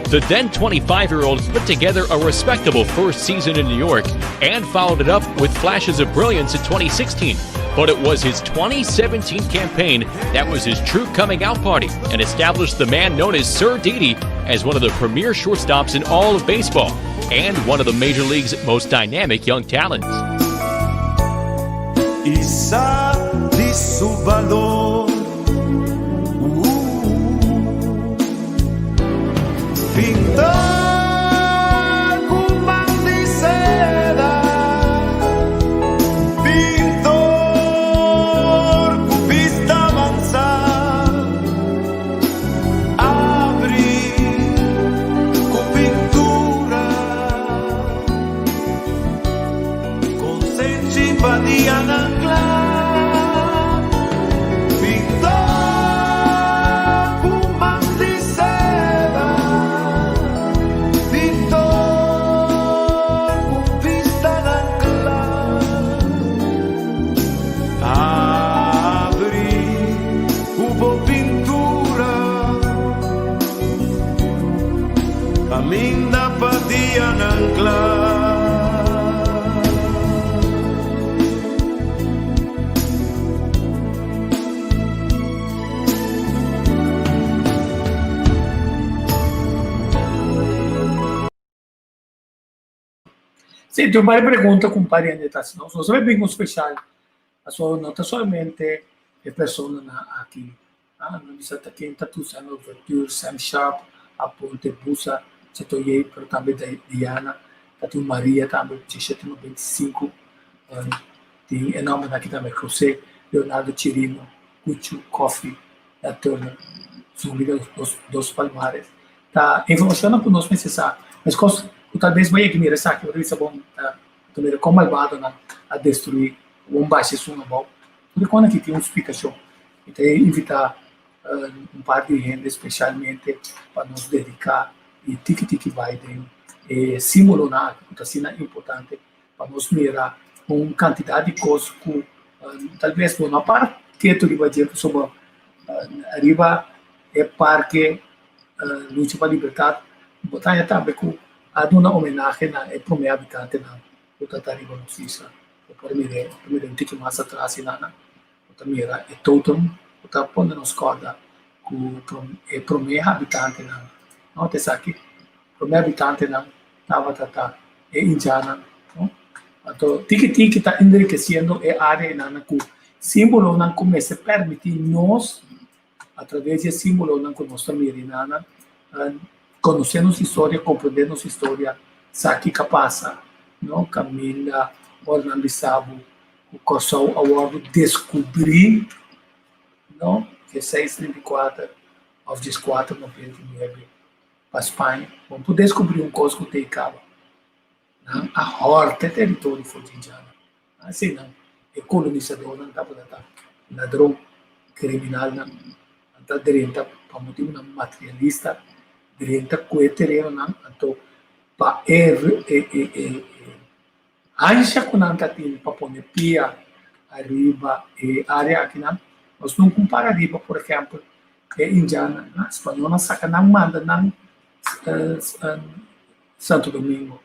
The then 25 year old put together a respectable first season in New York and followed it up with flashes of brilliance in 2016. But it was his 2017 campaign that was his true coming out party and established the man known as Sir Didi as one of the premier shortstops in all of baseball and one of the major league's most dynamic young talents. I sa di su balor. Pintor ku man di seda, pintor ku bista avansa, habri ku pintura, konsenshi pa dianan kla. Pintor ku man di seda, pintor ku bistanan kla, habri ku bo pintura, kaminda pa dianan kla. Sí, tin un par di pregunta ku un par di hende ta hasi nos. Nos ta bin un speshal, pasobra no ta solamente e personanan aki. Nos bisa ta ken ta Toussaint Louverture, Sam Sharpe, Aponte Busa, Chatoyer, pero tambe Diana, ta tin Maria tambe, 1795, tin e nòmbernan aki tambe, José Leonardo Chirino, Cucho, Coffee, Nat Turner, Zumbi de los Dos Palmares. Ta informashonnan ku nos mester sa. Meskos ku talbes bo yega mira esaki, bo ta bisa bon, ta mira kon malbadonan a destruí un basha esun abou. Tur e kos aki tin un splikashon. Mi ta invitá un par di hende speshalmente pa nos dediká i tiki tiki bai den e símbolonan aki ku ta asina importante pa nos mira un kantidat di kos ku talbes bo no a para ketu riba dje pasobra riba e parke Lucha pa Libertat bo ta haña tambe ku a duna homenahe na e promé habitantenan ku ta ta riba nos isla. Bo por mira bo mira un tiki mas atras hinana bo ta mira e totem ku ta pone nos kòrda ku e promé habitantenan no ta esaki promé habitantenan tabata ta e indiannan no. Anto tiki tiki ta enrikesiendo e área hinana ku símbolonan ku mester pèrmití nos Atraves di e símbolonan ku nos ta mira i nana, konosé nos historia, komprendé nos historia, sa kiko a pasa, no? Kaminda ora nan bisa bo ku Kòrsou a wòrdu deskubrí, no? Dieseis 34 òf dieskuater 99 pa Spaña. Bo no por deskubrí un kos ku ta ei kaba. Nan a hòrta e teritorio for di indjannan. Asina e kolonisadónan tabata ta ladron, kriminalnan. Nan ta drenta pa motibunan materialista, drenta ku e terenonan, anto pa e ansha ku nan ta tin pa pone pia ariba e área akinan. Nos no kumpara riba, por ehèmpel, e indjannan, spañolnan saka nan manda nan Santo Domingo.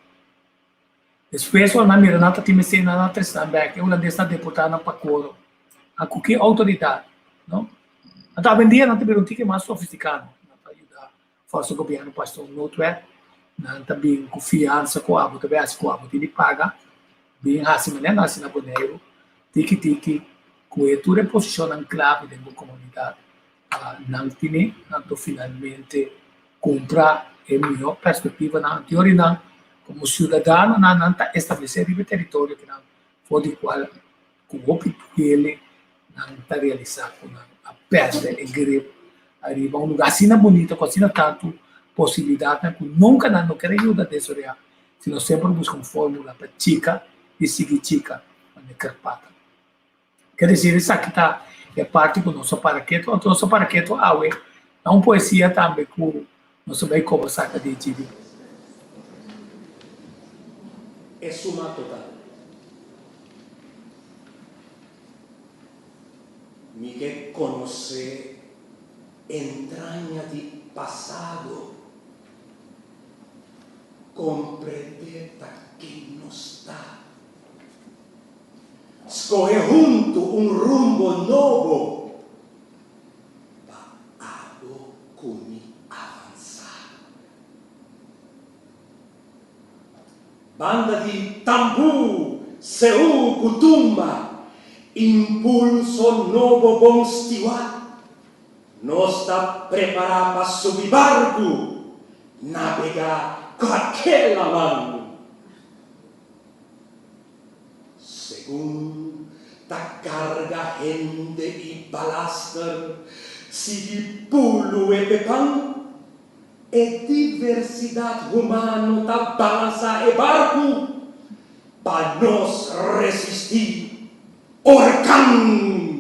Despues ora nan mira nan ta tin mester nan a trese nan bek, e hulandesnan a deporta nan pa Coro. A ku ki outoridat? No? Anto awendia nan ta bira un tiki mas sofistika, no? Nan ta yuda forsa gobièrnu pa hasi un noodwet, nan ta bin ku fiansa ku abo ta bai hasi ku abo tin di paga, bin hasi manera nan hasi na Boneiru, tiki tiki ku e tur e posishonnan klave den bo komunidat. Nan tine, anto finalmente kumpra e mihó perspektivanan. Anteorinan komo siudadanonan nan ta establesé riba e teritorio ku nan for di kual ku hopi duele nan ta realisá ku nan a pèrdè e grip ariba un lugá asina bunita ku asina tantu posibilidatnan ku nunka nan no kere yuda desaroyá sino semper buska un fórmula pa chika i sigui chika manera Karpata. Ke desir esaki ta e parti ku nos a para ketu, anto nos a para ketu awe na un poesia tambe ku nos a bai koba saka di djibi. E suma total. Mi ke konosé entraña di pasado, komprendé ta ken nos ta. Skohe huntu un rumbo nobo pa abo ku mi avansá. Banda di tambú, seú ku tumba, impulso nobo bon stiwá. Nos ta prepará pa subi barku, nabegá kualke laman. Segun ta karga hende i balaster sigui pulu e pepan, e diversidat humano ta balansá e barku pa nos resistí orkan.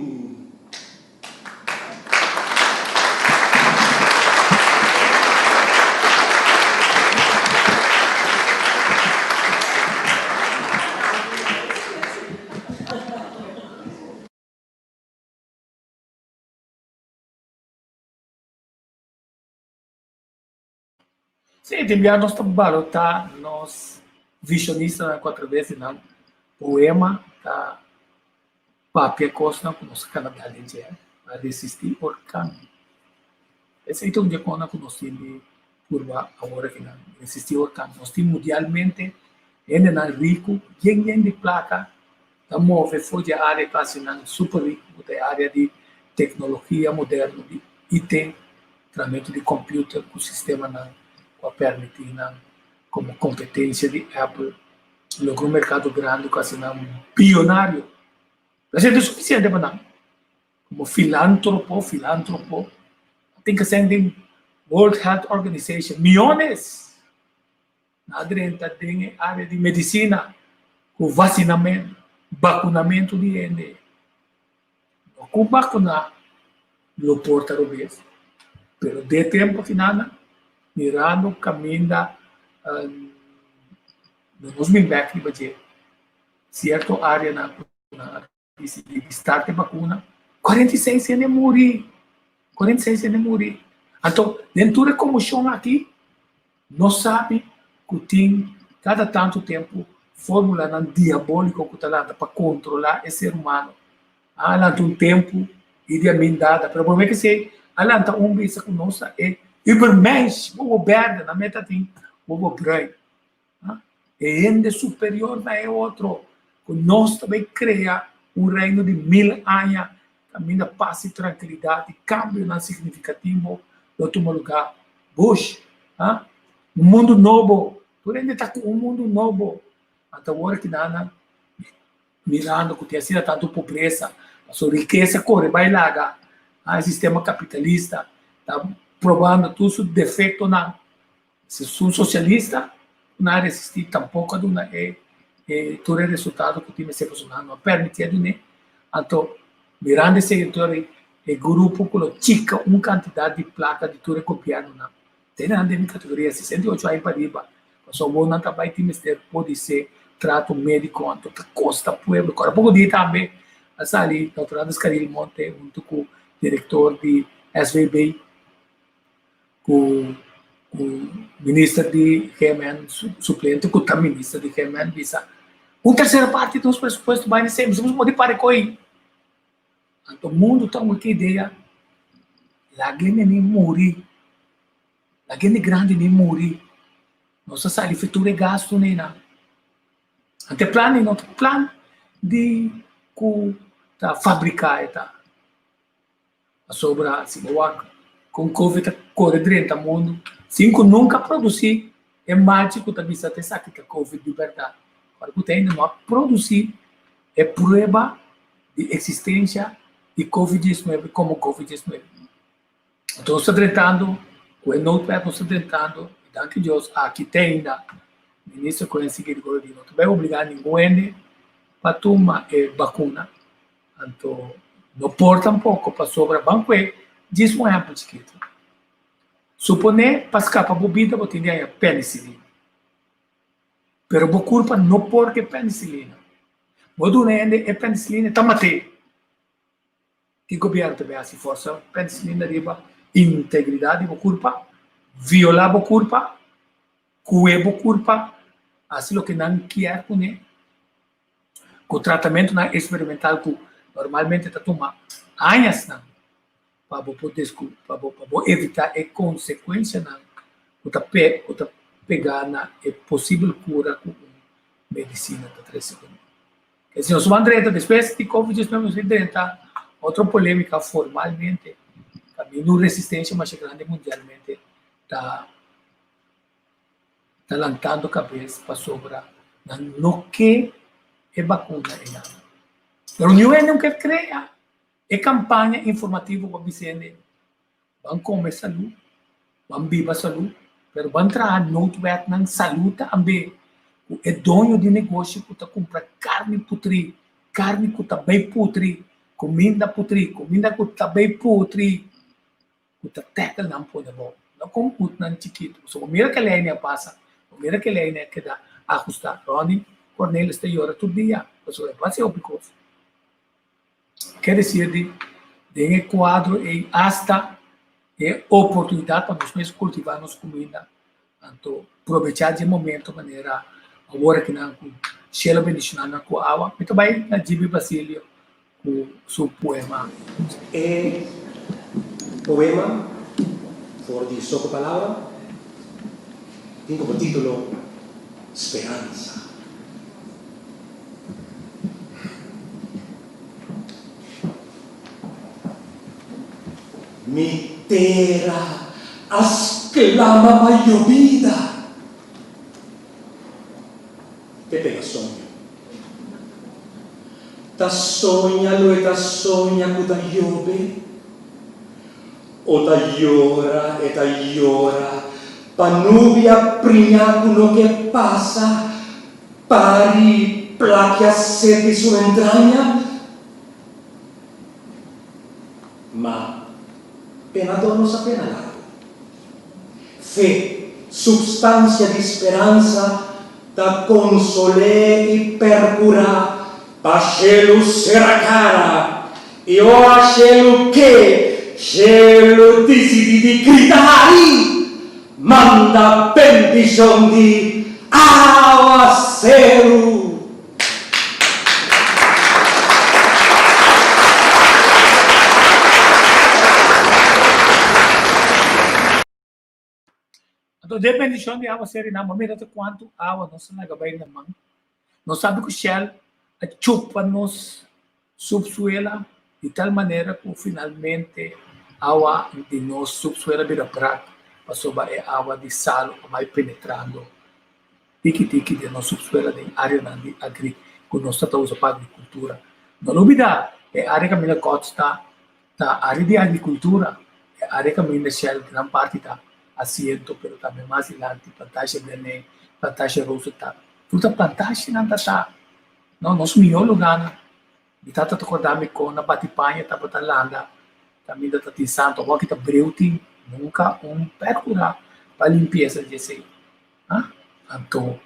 Sí, tin bia nos ta balotá nos visionistanan ku atraves di nan poema ta papia kosnan ku nos a kana bia den dje pa resistí orkan. Esei ta un di e kosnan ku nos tin di purba awor akinan, resistí orkan. Nos tin mundialmente hendenan riku, yen yen di plaka ta move for di e área klasinan super riku ku ta e área di teknologia moderno di IT. Tramentu di computer cu sistemanan cu a permiti nan como competencia di Apple logra un mercado grandi cu haci nan biyonario. Pero esey no ta suficiente pa nan. Como filantropo, filantropo, tin ke den World Health Organization miyones na drenta den e area di medicina cu vacinamento, vacunamento di hende. No ku bakuna lo por ta robes, pero de tempu akinana mirando kaminda no nos bin bek riba dje sierto areanan ku nan a disidí di start e bakuna, 46 hende muri, 46 hende muri. Anto den tur e komoshon aki Nos sabi ku tin kada tantu tempu formulanan diabóliko ku ta lanta pa kontrolá e ser humano. A lanta un tempu Idi Amin Dada, pero promé k'esei a lanta un bisa ku nos ta e übermensch, bobo bèrdè, nan meta tin bobo bruin. E hende superior na e otro, ku nos ta bai krea un reino di mil aña kaminda pas i trankilidat i kambionan signifikativo lo tuma lugá. Bush, ha? Un mundu nobo. Tur hende ta ku un mundu nobo. Ata awor ki nan nan mirando ku tin asina tantu pobresa, pasobra rikesa kore bai laga, ha? E sistema kapitalista ta probando tur su defektonan. Si un sosialista. ku nan a resistí tampoko a duna e e tur e resultado ku tin mester pasobra nan no a permití a dun'é. Anto mirando esei anto e grupo ku lo chika un kantidat di plaka di tur e gobièrnunan Te nan den mi kategoria 68 aña pariba, pasobra bo nan ta bai tin mester podisé trato médiko anto ta kosta pueblo. Kòrda poko dia tambe a sali Dòkter Andres Caril Monte huntu ku direktor di SVB ku ku minister di GMN suplente ku ta minister di GMN bisa un tersera parti di nos presupuesto bai na esei, mester mos modi pare koi. Anto mundu ta un ki idea, laga hende ni muri, laga hende grandi ni muri, nos ta sali for tur e gastu nina. Anto e plan ei no ta plan di ku ta fabriká e ta. Pasobra si bo wak kon covid ta kore drenta mundu sin ku nunka produsí e malchi ku ta bisa ta esaki ta covid di bèrdat. Ora ku ta hende no a produsí e prueba di eksistensia di Covid diesnuebe komo Covid diesnuebe. Anto nos ta drentando ku e noodwet nos ta drentando i danki Dios aki te ainda Minister Cohen sigui di di no ta bai obligá ningun hende pa tuma e bakuna. Anto no por tampoko pasobra ban kue djis un ehèmpel chikitu. Suponé pa skapa bo bida bo tin di haña penisilina. Pero bo kurpa no por ku e penisilina. Bo duna hende e penisilina e ta mat'é. Ki gobièrnu ta bin hasi forsa penisilina riba integridat di bo kurpa, violá bo kurpa, kué bo kurpa, hasi loke nan kier kuné? Ku tratamentunan eksperimental ku normalmente ta tuma añasnan pa bo por desku pa bo pa bo evitá e konsekuensianan ku ta pe ku ta pegá na e posibel kura ku un medisina ta trese kuné. Ke si nos ban drenta despues di covid diesnuebe nos bin drenta otro polémika formalmente kaminda un resistensia masha grandi mundialmente ta ta lantando kabes pasobra nan no ke e bakuna einan. Pero niun hende no ke krea. E kampaña informativo pa bisa hende, ban kome salú, ban biba salú, pero ban traha noodwetnan salú tambe ku e doño di negoshi ku ta kumpra karni putrí, karni ku ta bai putri, kuminda putrí, kuminda ku ta bai putri, ku ta tèkel nan pone bou. No kon putnan chikitu. Pasobra bo mira ke lei a pasa, bo mira ke lei a keda ahustá. Ronnie Cornelis ta yora tur dia pasobra e por hasi hopi kos. Ke desir di den e kuadro ei asta e oportunidat pa nos mes kultivá nos kuminda, anto probechá dje momento manera awor akinan ku shelu a bendishoná nan ku awa. Mi ta bai na Gibi Basilio ku su poema. E poema for di Soko Palabra tin komo título Speransa. Mi tera a sklama pa yobida. Te pega soño. Ta soña lo e ta soña ku ta yobe. O ta yora e ta yora pa nubia priña ku no ke pasa. Pari plakia sed di su entraña, ma penador no sa pena largu. Fe, substansia di speransa, ta konsol'é i perkurá pa shelu sera kara, i ora shelu ke, shelu disidí di grita hari! Manda bendishon di awaseru. Anto den bendishon di awaseru nan bo mira ta kuantu awa nos a laga bai na man. Nos sabi ku Shell a chupa nos subsuela di tal manera ku finalmente awa di nos subsuela bira brak pasobra e awa di salu a bai penetrando tiki tiki den nos subsuela den areanan di agri ku nos ta ta usa pa agrikultura. No lubida e area kaminda Kots ta ta area di agrikultura, e area kaminda Shell gran parti ta asiento pero tambe mas dilanti Plantage Bernay. Plantage Rosenthal. Tur ta plantashinan ta ta. No, nos mihó lugánan. Mi tata ta kòrda mi kon na bati paña tabata landa kaminda ta tin santu. Awor ki ta breu tin nunka un pèrkurá pa limpiesa di esei. Ha? Anto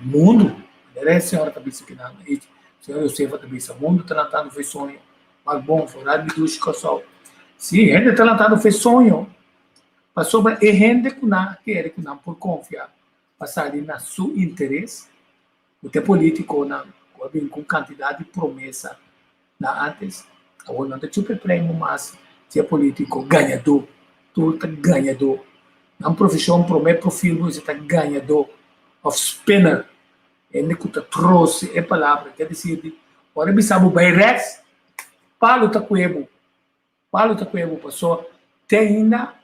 mundu, manera e señora ta bisa kinan, e señora Josefa ta bisa, mundu ta lantando for e soño. Wak bon, foral mi dushi Kòrsou. Sí, hende ta lantando for e soño pasobra e hende ku nan a kere ku nan por konfia pa sali na su interes, ku ta e politikonan ku a bin ku un kantidat di promesa na antes, awor nan ta chupa e premio mas si e politiko gañadó, tur ta gañadó. Nan profeshon promé profil bo ta gañadó òf spinner, hende ku ta trose e palabra, ke desir di ora e bisa bo bai rèks, palu ta kue bo. Palo ta cuebo paso te ainda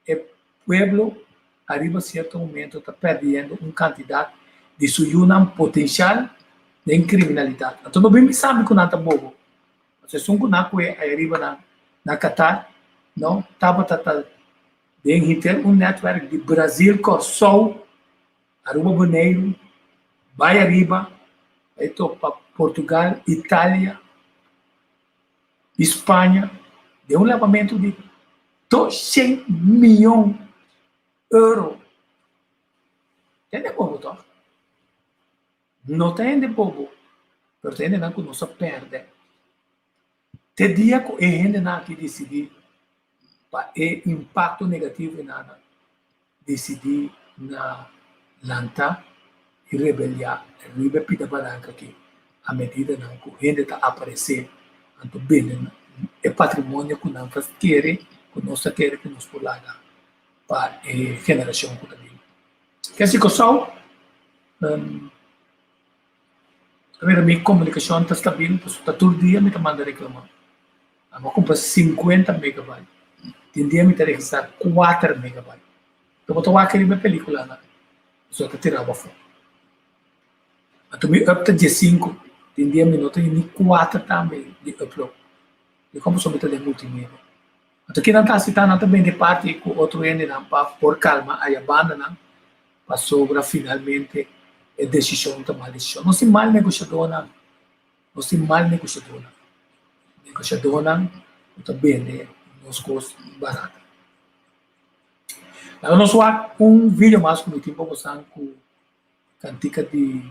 e pueblo ariba cierto momento ta perdiendo un cantidad di su yunan potencial den criminalidad. Anto no bin bisa mi cu nan ta bobo. Paso esun cu nan cue ay ariba nan na Qatar no tabata ta den henter un netwerk di Brazil, Corsou, Aruba, Boneiru, bay ariba bay topa Portugal, Italia. di Spaña den un labamentu di 200 mion euro. Ta hende bobo tòg? No ta hende bobo, pero ta hendenan ku nos a pèrdè. Te dia ku e hendenan aki disidí pa e impakto negativo enanan disidí na lanta i rebeliá riba e pida baranka aki a medidanan ku hende ta aparesé anto bende e patrimonio ku nan ta kere ku nos ta kere ku nos por laga pa e generashon ku ta bini. Kesi Kòrsou ta mira mi komunikashon ta stabil pasobra ta tur dia mi ta manda reklamá. Abo a kumpra sinkuenta megabyte. Tin dia mi ta registrá kuater megabyte. Lo bo ta wak riba e pelikulanan, pasobra ta tirá bo afó. Anto mi up ta diesinku, tin dia mi no ta ni kuater tambe di upload. Dikon? Pasobra mi ta den multimedia. Anto kinan ta hasi ta? Nan ta bende parti ku otro hendenan pa por kalma aya bandanan, pasobra finalmente e desishon ta mal desishon. Nos tin mal negoshadónan. Nos tin mal negoshadónan. Negoshadónan ku ta bende nos kos barata. Laga nos wak un video mas ku mi tin pa bosan ku kantika di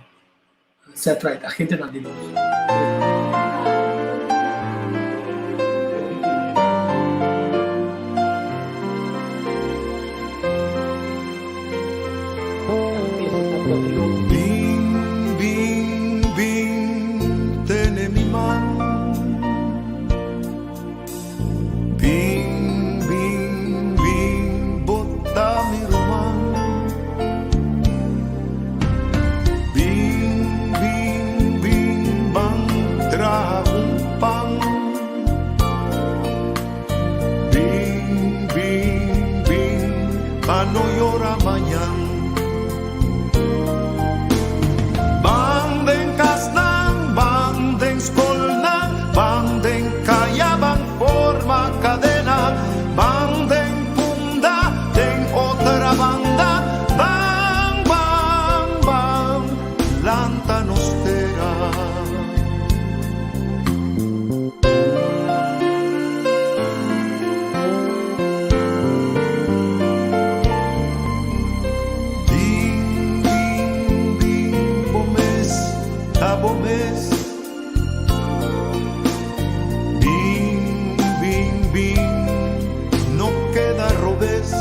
Set Right, Agentenan di Lus. Bin, bin, bin, tene mi man. Bin, bin, bin, bo ta mi ruman. Bin, bin, bin, ban traha un pan. Bin, bin, bin, pa no yora mañan. Ban den kasnan, ban den skolnan, ban den kaya, ban forma kadena, ban den punda, den otra banda, ban, ban, ban, lanta nos tera. Bin, bin, bin, bo mes ta bo mes. Bin, bin, bin, no keda robes.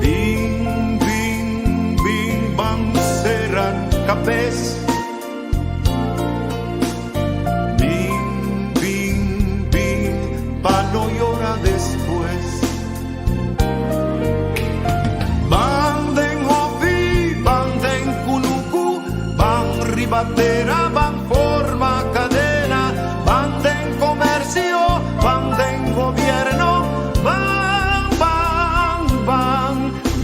Bin, bin, bin, ban sera kabes. Bin, bin, bin, pa no yora despues. Ban den hofi, ban den kunuku, ban riba tera, ban forma kadena, ban den komersio, ban den gobierno, ban, ban, ban,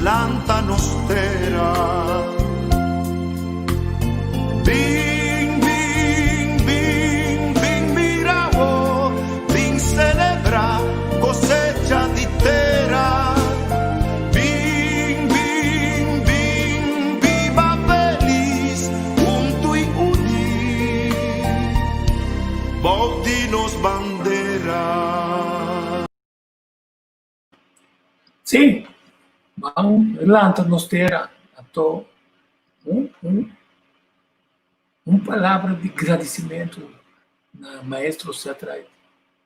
lanta nos tera. Bin, bin, bin, bin mira awo, bin celebra cosecha di tera. Bin, bin. Sí, ban lanta nos tera. Anto un un un palabra di gradisimentu na maestro Setright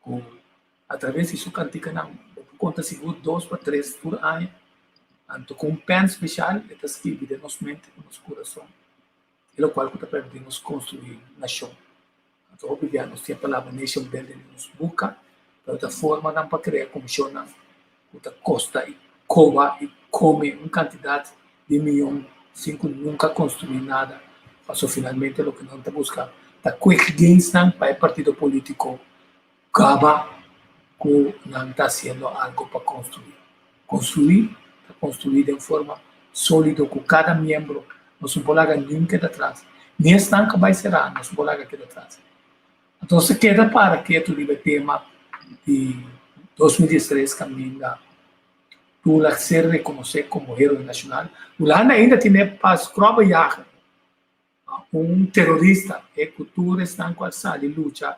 ku atraves di su kantikanan bo por konta sigur dos pa tres tur aña. Anto ku un pèn speshal e ta skibi den nos mente ku nos kurason e lokual ku ta permití nos konstruí nashon. Anto hopi bia nos tin e palabra nation building den nos buka, pero ta formanan pa krea komishonnan ku ta kosta i koba i kome un kantidat di miyon sin ku nunka konstruí nada, pasobra finalmente loke nan ta buska ta quick gainsnan pa e partido polítiko kaba ku nan ta hasiendo algo pa konstruí. Konstruí ta konstruí den forma sólido ku kada miembro, nos no por laga niun keda atras, ni esnan ku bai será nos no por laga keda atras. Anto nos ta keda para ketu riba e tema di 2013 kaminda Tula ser rekonosé komo héroe nashonal. Hulanda ainda tene pa skròbejager un terorista e ku tur esnan ku a sali lucha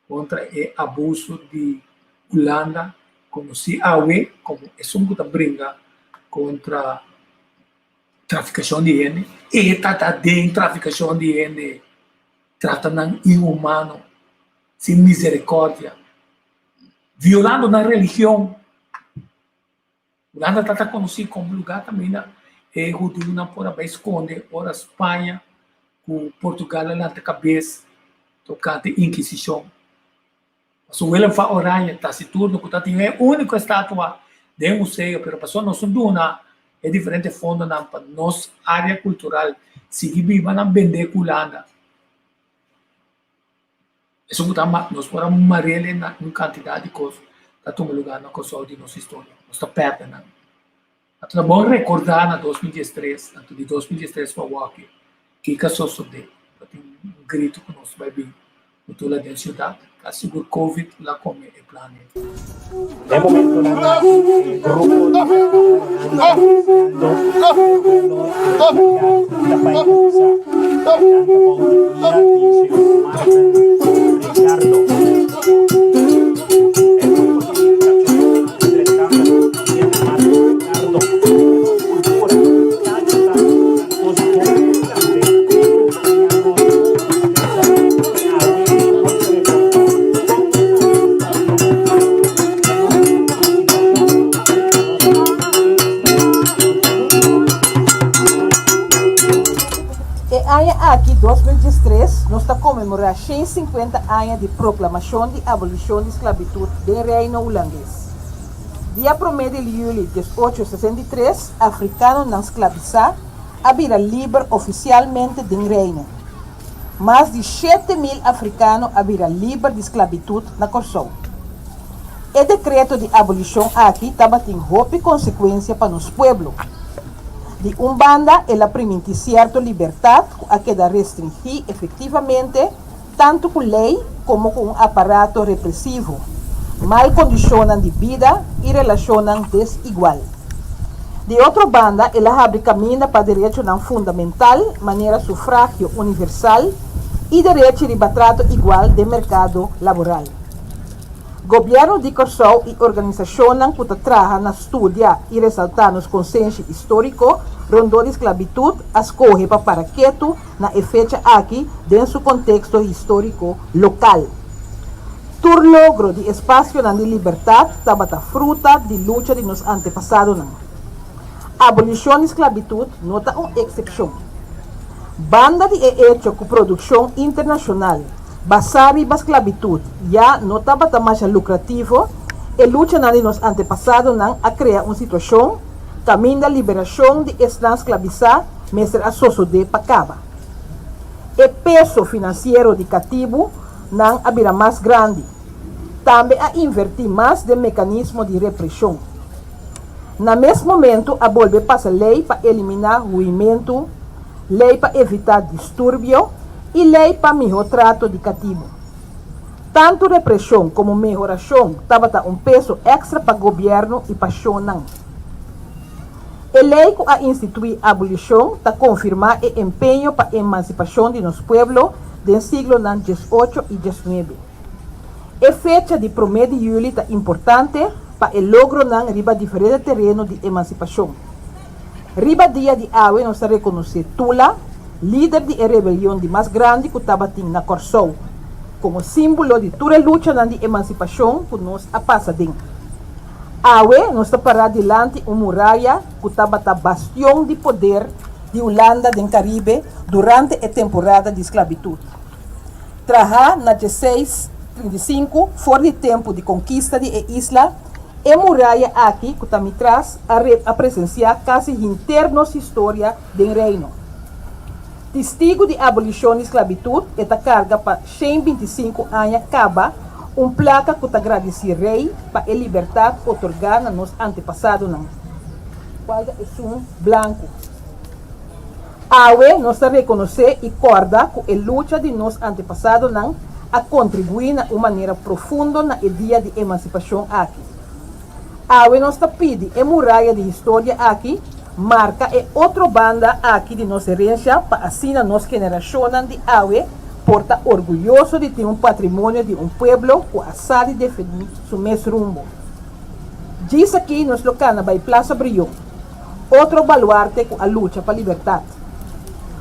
kontra e abuso di Hulanda konosí awe komo esun ku ta bringa kontra trafikashon di hende, e ta ta den trafikashon di hende, trata nan inhumano, sin misericordia, violando nan religion. Hulanda ta konosí komo lugá kaminda e hudiunan por a bai skonde ora Spaña ku Portugal a lanta kabes tokante Inkisishon. Pasobra Willem van Oranje tasiturno ku tatin e úniko estatua den museo, pero pasobra nos no duna e diferente fondonan pa nos área kultural sigui biba nan bendé ku Hulanda. Esun ku ta nos por a marele na un kantidat di kos ta tuma lugá na Kòrsou di nos historia. Nos ta pèrdè nan. Anto ta bon rekordá na 2013, anto di 2013 pa awor-aki, kiko a sosodé. Ta tin un gritu ku nos bai bin ku tur la den siudat. Ta sigur Covid la kome e plan ei. Den momentonan aki e grupo di ta bai kuminsá. Nan ta bou di guia di señor Martin Ricardo. E grupo di kachó entretanto guia di Martin Ricardo. Den nos kultura, kacho ta un kos hopi grande ku haña nos tristesa. Awe nos reportá kon nos ta E aña aki, 2013, nos ta konmemorá 150 aña di proklamashon di abolishon di sklabitut den Reino Hulandes. Dia promé di yüli 1863, afrikanonan sklabisá a bira liber ofisialmente den Reino. Mas di 7000 afrikano a bira liber di sklabitut na Kòrsou. E dekreto di abolishon aki tabatin hopi konsekuensia pa nos pueblo. Di un banda el a primintí sierto libertat ku a keda restringí efektivamente tantu ku lei komo ku un aparato represivo, mal kondishonnan di bida i relashonnan desigual. Di otro banda el a habri kaminda pa derechonan fundamental manera sufragio universal i derechi riba trato igual den merkado laboral. Gobièrnu di Kòrsou i organisashonnan ku ta traha na studia i resaltá nos konsenshi históriko rondó di sklabitut a skohe pa para ketu na e fecha aki den su konteksto históriko lokal. Tur logro di espasionan di libertat tabata fruta di lucha di nos antepasadonan. Abolishon di sklabitut no ta un eksepshon. Banda di e echo ku produkshon internashonal basá riba sklabitut ya no tabata masha lukrativo, e luchanan di nos antepasadonan a krea un situashon kaminda liberashon di esnan sklabisá mester a sosodé pa kaba. E peso finansiero di katibu nan a bira mas grandi. Tambe a invertí mas den mekanismo di represhon. Na mes momentu a bolbe pasa lei pa eliminá huimentu, lei pa evitá disturbio i lei pa mihó trato di katibu. Tantu represhon komo mehorashon tabata un peso èkstra pa gobièrnu i pa shonnan. E lei ku a instituí abolishon ta konfirmá e empeño pa emansipashon di nos pueblo den siglonan diesocho i diesnuebe. E fecha di promé di yüli ta importante. pa e logronan riba diferente tereno di emansipashon. Riba dia di awe nos ta rekonosé Tula, lider di e rebelion di mas grandi ku tabatin na Kòrsou, komo símbolo di tur e luchanan di emansipashon ku nos a pasa den. Awe nos ta pará dilanti un muraya ku tabata bastion di poder di Hulanda den Karibe durante e temporada di sklabitut. Trahá na dieseis 35 for di tempu di konkista di e isla, E muraya aki ku ta mi tras a a presensiá kasi hinter nos historia den Reino. Tistigu di abolishon di sklabitut e ta karga pa 125 aña kaba un plaka ku ta gradisí Rei pa e libertat otorgá na nos antepasadonan, kual ta esun blanku. Awe nos ta rekonosé i kòrda ku e lucha di nos antepasadonan a kontribuí na un manera profundo na e dia di emansipashon aki. Awe nos ta pidi e muraya di historia aki marka e otro banda aki di nos herensha pa asina nos generashonnan di awe por ta orguyoso di tin un patrimonio di un pueblo ku a sa di definí su mes rumbo. Djis aki nos lo kana bai Plaza Brion. Otro baluarte ku a lucha pa libertat.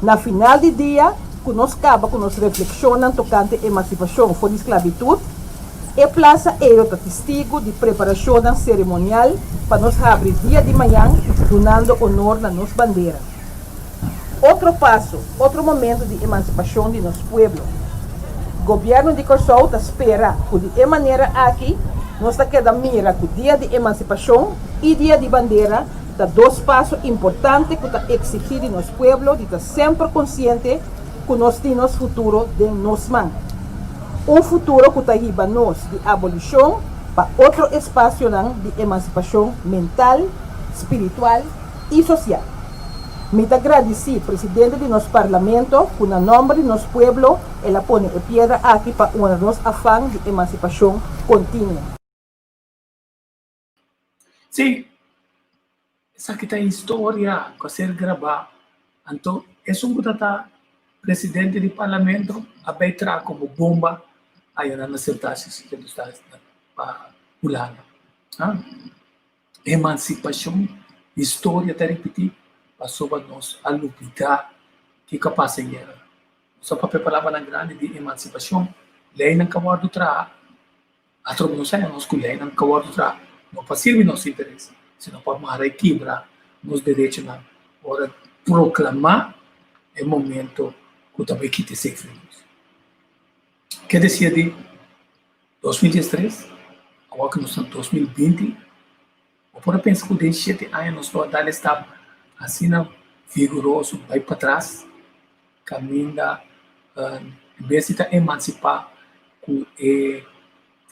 Na final di dia, ku nos kaba ku nos reflekshonnan tokante emansipashon for di sklabitut, e plasa ei lo ta tistigu di preparashonnan seremonial pa nos habri dia di mañan dunando onor na nos bandera. Otro paso, otro momento di emansipashon di nos pueblo. Gobièrnu di Kòrsou ta spera ku di e manera aki nos ta keda mira ku Dia di Emansipashon i Dia di Bandera ta dos paso importante ku ta eksigí di nos pueblo di ta semper konsiente ku nos tin nos futuro den nos man. Un futuro ku ta hiba nos di abolishon pa otro espasionan di emansipashon mental, spiritual i sosial. Mi ta gradisí presidente di nos Parlamento ku na nòmber di nos pueblo el a pone e piedra aki pa honra nos afan di emansipashon kontinuo. Sí, esaki ta historia ku a ser grabá. Anto esun ku ta ta presidente di Parlamento a bay traha komo bomba aya nan na Sint Eustatius pa Hulanda. Emansipashon, historia ta ripití pasobra nos a lubidá kiko a pasa ayera. Nos a papia palabranan grandi di emansipashon, leinan ka wòrdu traha, atrobe nos a haña nos ku leinan ka wòrdu traha no pa sirbi nos interes, sino pa mara i kibra nos derechonan ora proklamá e momento ku ta bai kita esei for di nos. Ke desia di 2013, awor ku nos ta 2020, bo por a pensa ku den shete aña nos lo a dal e stap asina vigoroso bai patras, kaminda en bes di ta emansipá ku e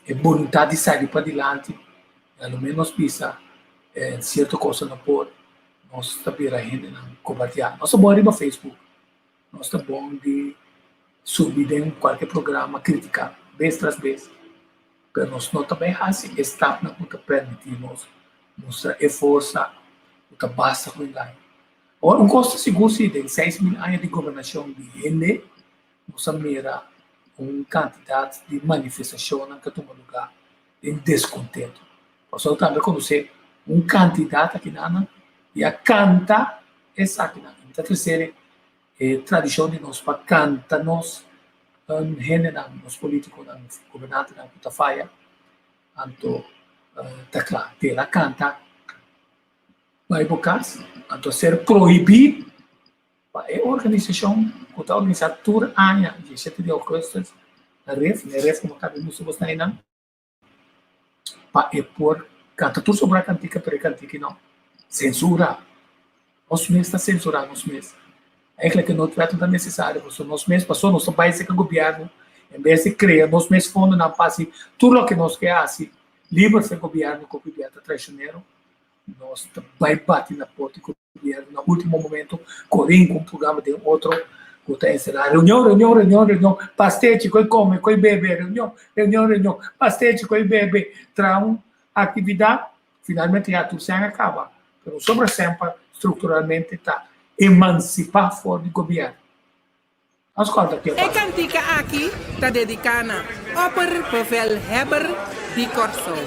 e boluntat di sali padilanti, a lo menos bisa sierto kosnan no por, nos ta bira hendenan kobardiá. Nos ta bon riba Facebook. Nos ta bon di subi den kualke programa kritiká bes tras bes, pero nos no ta bai hasi e stapnan ku ta permití nos mustra e forsa ku ta basta ku engaño. Awor, un kos ta sigur si, den 6000 aña di gobernashon di hende, nos a mira un kantidat di manifestashonnan ku a tuma lugá den deskontentu. Pasobra tambe konosé un kantidat akinanan i a kanta Esakinan ta trese e tradishon di nos pa kanta nos hendenan, nos politikonan, gobernantenan ku ta faya, anto ta kla, el a kanta bai bo kas, anto a ser prohibí pa e organisashon ku ta organisá tur aña 17 di ougùstùs na Ref, na e Ref ku mi a kaba di mustra bos na einan. Pa e por canta tur sobra cantica pero e cantica no censura nos mes ta censura nos mes eigenlijk e noodwet no ta necesario pasobra nos mes pasobra nos ta bay cerca gobierno en bes di crea nos mes fondonan pa haci tur loke nos ke haci liber fe gobierno cu gobierno ta traicionero nos ta bay bati na porta di Gobierno na ultimo momento corin cu un programa den otro cu ta encerra reunion, reunion, reunion, reunion, pastechi coi come, coi bebe, reunion, reunion, reunion, pastechi coi bebe, traha un actividad, finalmente ya tur sèn a caba, pero sobra sèn pa structuralmente ta emancipa for di gobierno. Nos corda ke E kantika aki ta dediká na Opperbevelhebber di Kòrsou.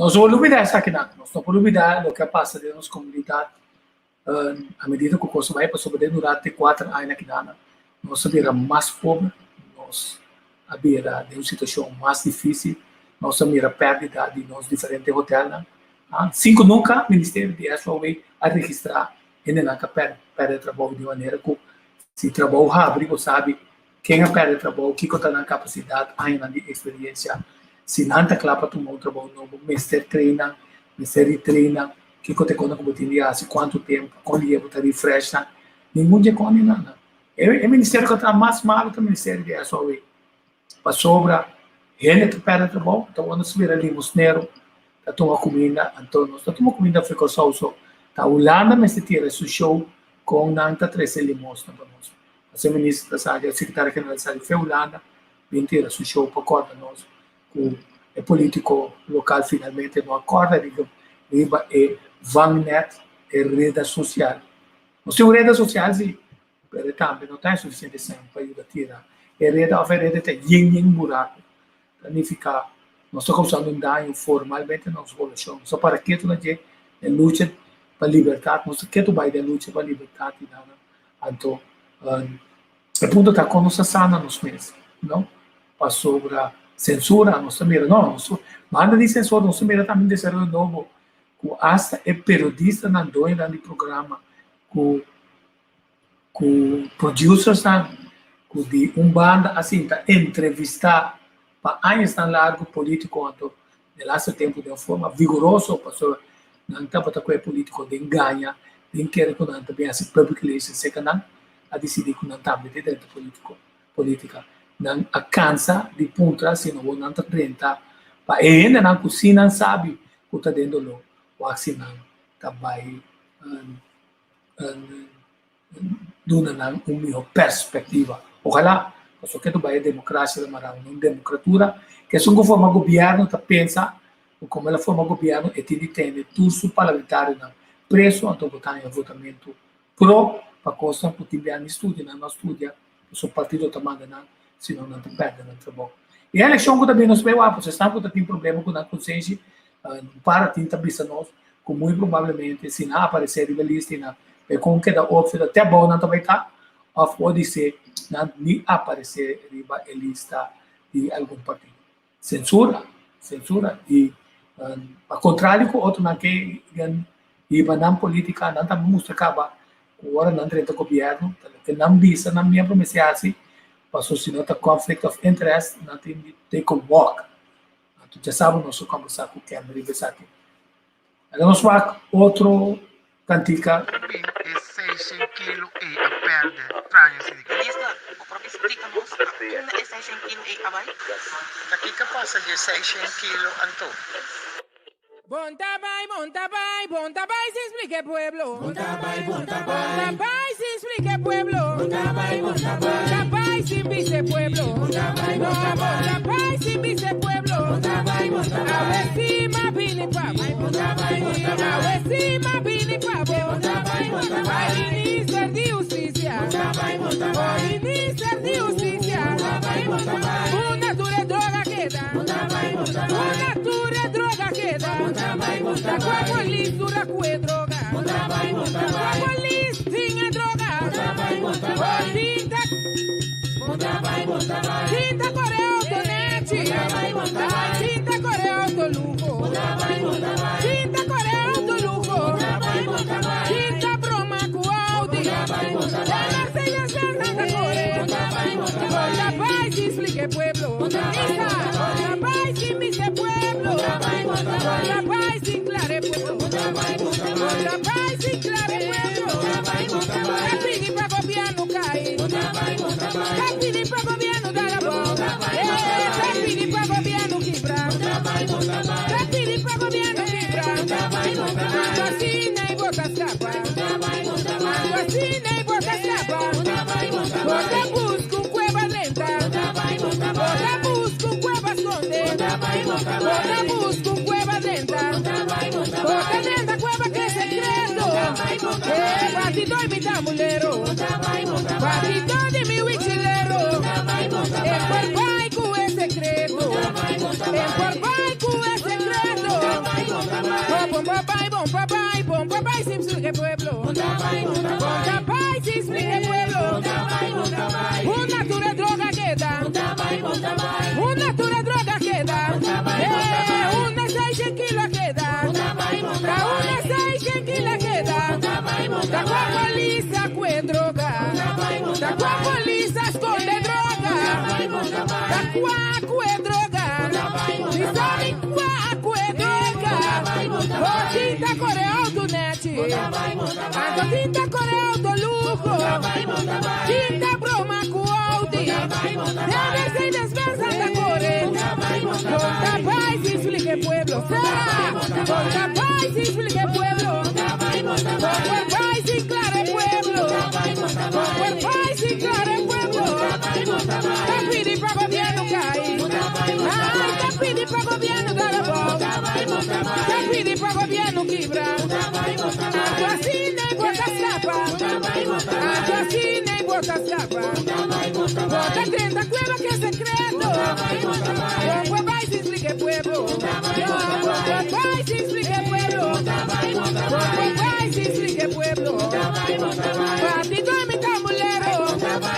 Nos no por lubidá esakinan, nos no por lubidá loke a pasa den nos komunidat a medida ku kos a bai, pasobra den durante kuater aña akinan nos a bira mas pober, nos a bira den un situashon mas difísil, nos a mira pèrdida di nos diferente hotelnan. Sin ku nunka Ministerio di SOW a registrá hendenan ku a pèrdè trabou di manera ku si trabou habri bo sabi Ken a pèrdè trabou, kiko ta nan kapasidat, añanan di eksperiencia, si nan ta kla pa tuma un trabou nobo, mester train nan, mester retrain nan, kiko ta e kosnan ku bo tin di hasi, kuantu tempu, kon dia bo ta refresh nan, ningun dje kos ni nada. E ministerio ku a traha mas malu ta ministerio di SOW, pasobra hende ta pèrdè trabou, ta wòrdu spera limosnero, ta tuma kuminda, anto nos ta tuma kuminda for Kòrsou so, ta Hulanda mester tira su show kon nan ta trese limosna pa nos. Asina minister ta sa, e sekretario general sa di fe Hulanda bin tira su show pa kòrda nos ku e politiko lokal finalmente no a kòrda riba e vangnet, e reda sosial. Nos tin un reda sosial si, pero e tambe no ta e sufisiente sèn pa yuda tira e reda òf e reda ta yen yen buraku. Ta nifiká nos ta kousando un daño formalmente na nos poblashon. Nos ta para ketu na dje den lucha pa libertat, nos ta ketu bai den lucha pa libertat i nada. Anto e punto ta kon nos ta sana nos mes, no? Pasobra sensura nos ta mira, no, nos banda di sensura nos ta mira tambe un desaroyo nobo ku asta e periodistanan, doñonan di programa ku ku producersnan ku di un banda a sinta entrevistá pa añasnan largu polítiko anto de laste tempu den un forma vigoroso pasobra nan tabata ku e polítiko den gaña den kere ku nan ta bin hasi public relations seka nan a disidí ku nan tambe ta drenta polítiko polítika nan a kansa di puntra si no nan ta drenta pa e hendenan ku si nan sabi ku ta den doló wak si nan ta bai duna nan un mihó perspektiva. Ojalá, pasobra ke ta bai e demokrasia ta mará un demokratura, ke esun ku forma gobièrnu ta pensa ku komo el a forma gobièrnu e tin di tene tur su parlamentarionan preso, anto bo ta haña votamentu pro pa kosnan ku tin bia ni studia nan no a studia, pasobra partido ta manda nan, sino nan ta pèrdè nan trabou. E elekshon ku ta bini nos bai wak, pasobra esnan ku ta tin problema ku nan konsenshi, un par a tin ta bisa nos ku muy probablemente si nan aparesé riba lista i nan bai kon keda opvio ta te abou nan ta bai ta òf podisé nan ni aparesé riba e lista di algun partido. Sensura, sensura i pa kontrario ku otronan ke hiba nan politika nan ta mustra kaba ku ora nan drenta gobièrnu ta loke nan bisa nan miembro mester hasi pasobra si no ta conflict of interest nan tin di take a walk. Anto djasabra nos a kombersá ku Ken riba esaki. Laga nos wak otro kantika. Bin e seishen kilo ei a pèrdè traña si di. Minister, bo por splika nos na unda e seishen kilo ei a bai? Ta kiko a pasa dje seishen kilo anto? Bon ta bai, bon ta bai, bon ta bai sin splika e pueblo. Bon ta bai, bon ta bai. Bon ta bai sin splika e pueblo. Bon ta bai, bon ta bai. Bon ta bai sin bisa e pueblo. Bon ta bai, bon ta bai. Bon ta bai sin bisa e pueblo. Bon ta bai, bon ta bai. Awe si m'a bini pa bo. Bon ta bai, bon ta bai. Awe si m'a bini pa bo. Bon ta bai, bon ta bai. Bai minister di hustisia. Bon ta bai, bon ta bai. Bai minister di hustisia. Bon ta bai, bon ta bai. Unda tur e droga keda. Unda tur e droga keda. Ta kua polis dura ku e droga. Ta kua polis tin e droga. Oh tinta Tinta kore auto nechi. Ai tinta kore auto luho. Tinta kore auto luho. Tinta broma ku Audi. E Mercedes Benz nan ta kore. Bo ta bai sin splika e pueblo. Isa, bo ta bai sin bisa e pueblo. Bo ta bai sin klara e pueblo. Bo ta bai sin klara e pueblo. Ta pidi pa gobierno kai. Ta pidi pa gobierno dal abou. Eh, ta pidi pa gobierno kibra. Ta pidi pa gobierno kibra. Anto asina ei bo ta skapa. Anto asina ei bo ta skapa. Bo ta buska un kueba drenta. Bo ta buska un kueba skonde. Bo ta buska un kueba drenta. Bo ta drenta kueba ke sekreto. Eh, batidó di mi tambulero. Batidó di mi wichilero. E por bai ku e sekreto. E por bai ku e sekreto. Conta bai sin splika e pueblo. Unda tur e droga keda. Unda tur e droga keda. Eh, unda seishen kilo a keda. Ta unda seishen kilo a keda. Ta kua polis a kue droga. Ta kua polis a skonde droga. Ta kua a kue droga. Bisa mi kua a kue droga. Oh, tinta kore auto nèchi. Anto tinta kore auto luho. Tinta broma ku Audi. Den Mercedes Benz anda kore. Konta bai sin splika e pueblo. Sera! Konta bai sin splika e pueblo. Kon por bai sin klara e pueblo. Kon por bai sin klara e pueblo. Ta pidi pa gobierno kai. Ai, ta pidi pa gobierno dal abou. Ta pidi pa gobierno kibra. Anto asina e bo ta skapa. Anto asina e bo ta skapa. Bo ta drenta kueba ke sekreto. Kon por bai sin splika e pueblo. Yo, kon por bai sin splika e pueblo. Kon por bai sin splika e pueblo. Partito di mi tambulero.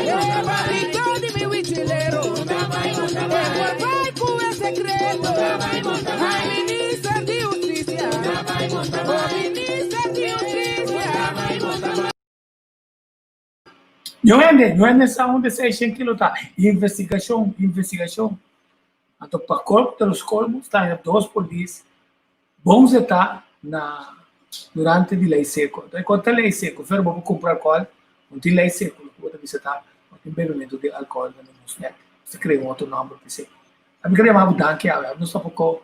Eh, partito di mi wichilero. E por bai ku e sekreto. Ai, minister di hustisia. Oh, minister di hustisia. Ño hende, ño hende sa unda esei shen kilo ta. Investigashon, investigashon. Anto pa kolmo de los kolmos ta haña dos polis bon zetá na durante di lei seko. Anto e kon ta lei seko? Fer bo por kumpra alkohòl, no tin lei seko. Loke bo ta bisa ta no tin bebementu di alkohòl na nos nèt. Nos ta krea un otro nòmber pa esei. Ami kere yama bo danki awe. Nos tampoko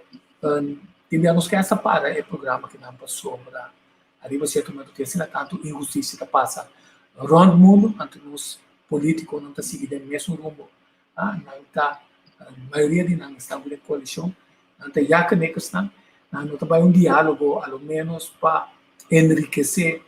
tin bia nos ke hasta para e programa kinan pasobra Ariba cierto momento tin asina tanto inhusticia ta pasa rond mundo, anto nos politiconan ta sigui den mesun rumbo. Ah, nan ta, mayoria di nan esnan cu den coalicion, nan ta yakenekersnan, nan no ta bay un dialogo a lo menos pa enriquece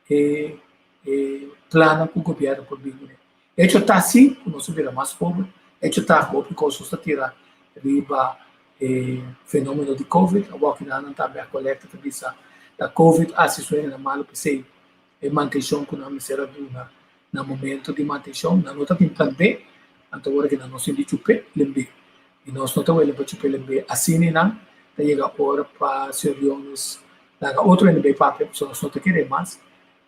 e e plannan cu gobierno por bin cune. Hecho ta si cu nos a bira mas pober, hecho ta cu hopi cos nos ta tira riba e fenomeno di Covid, awor ki nan tambe a colecta ta bisa ta Covid haci su hendenan malo p'esey e mantencion cu nan mester a duna na momento di mantencion nan no ta tin plan B, anto ora ki nan no sinti chupe lembe y nos no ta wele pa chupe lembe asina y nan ta yega ora pa señor Jonas laga otro hende bay papia pasobra nos no ta kere mas,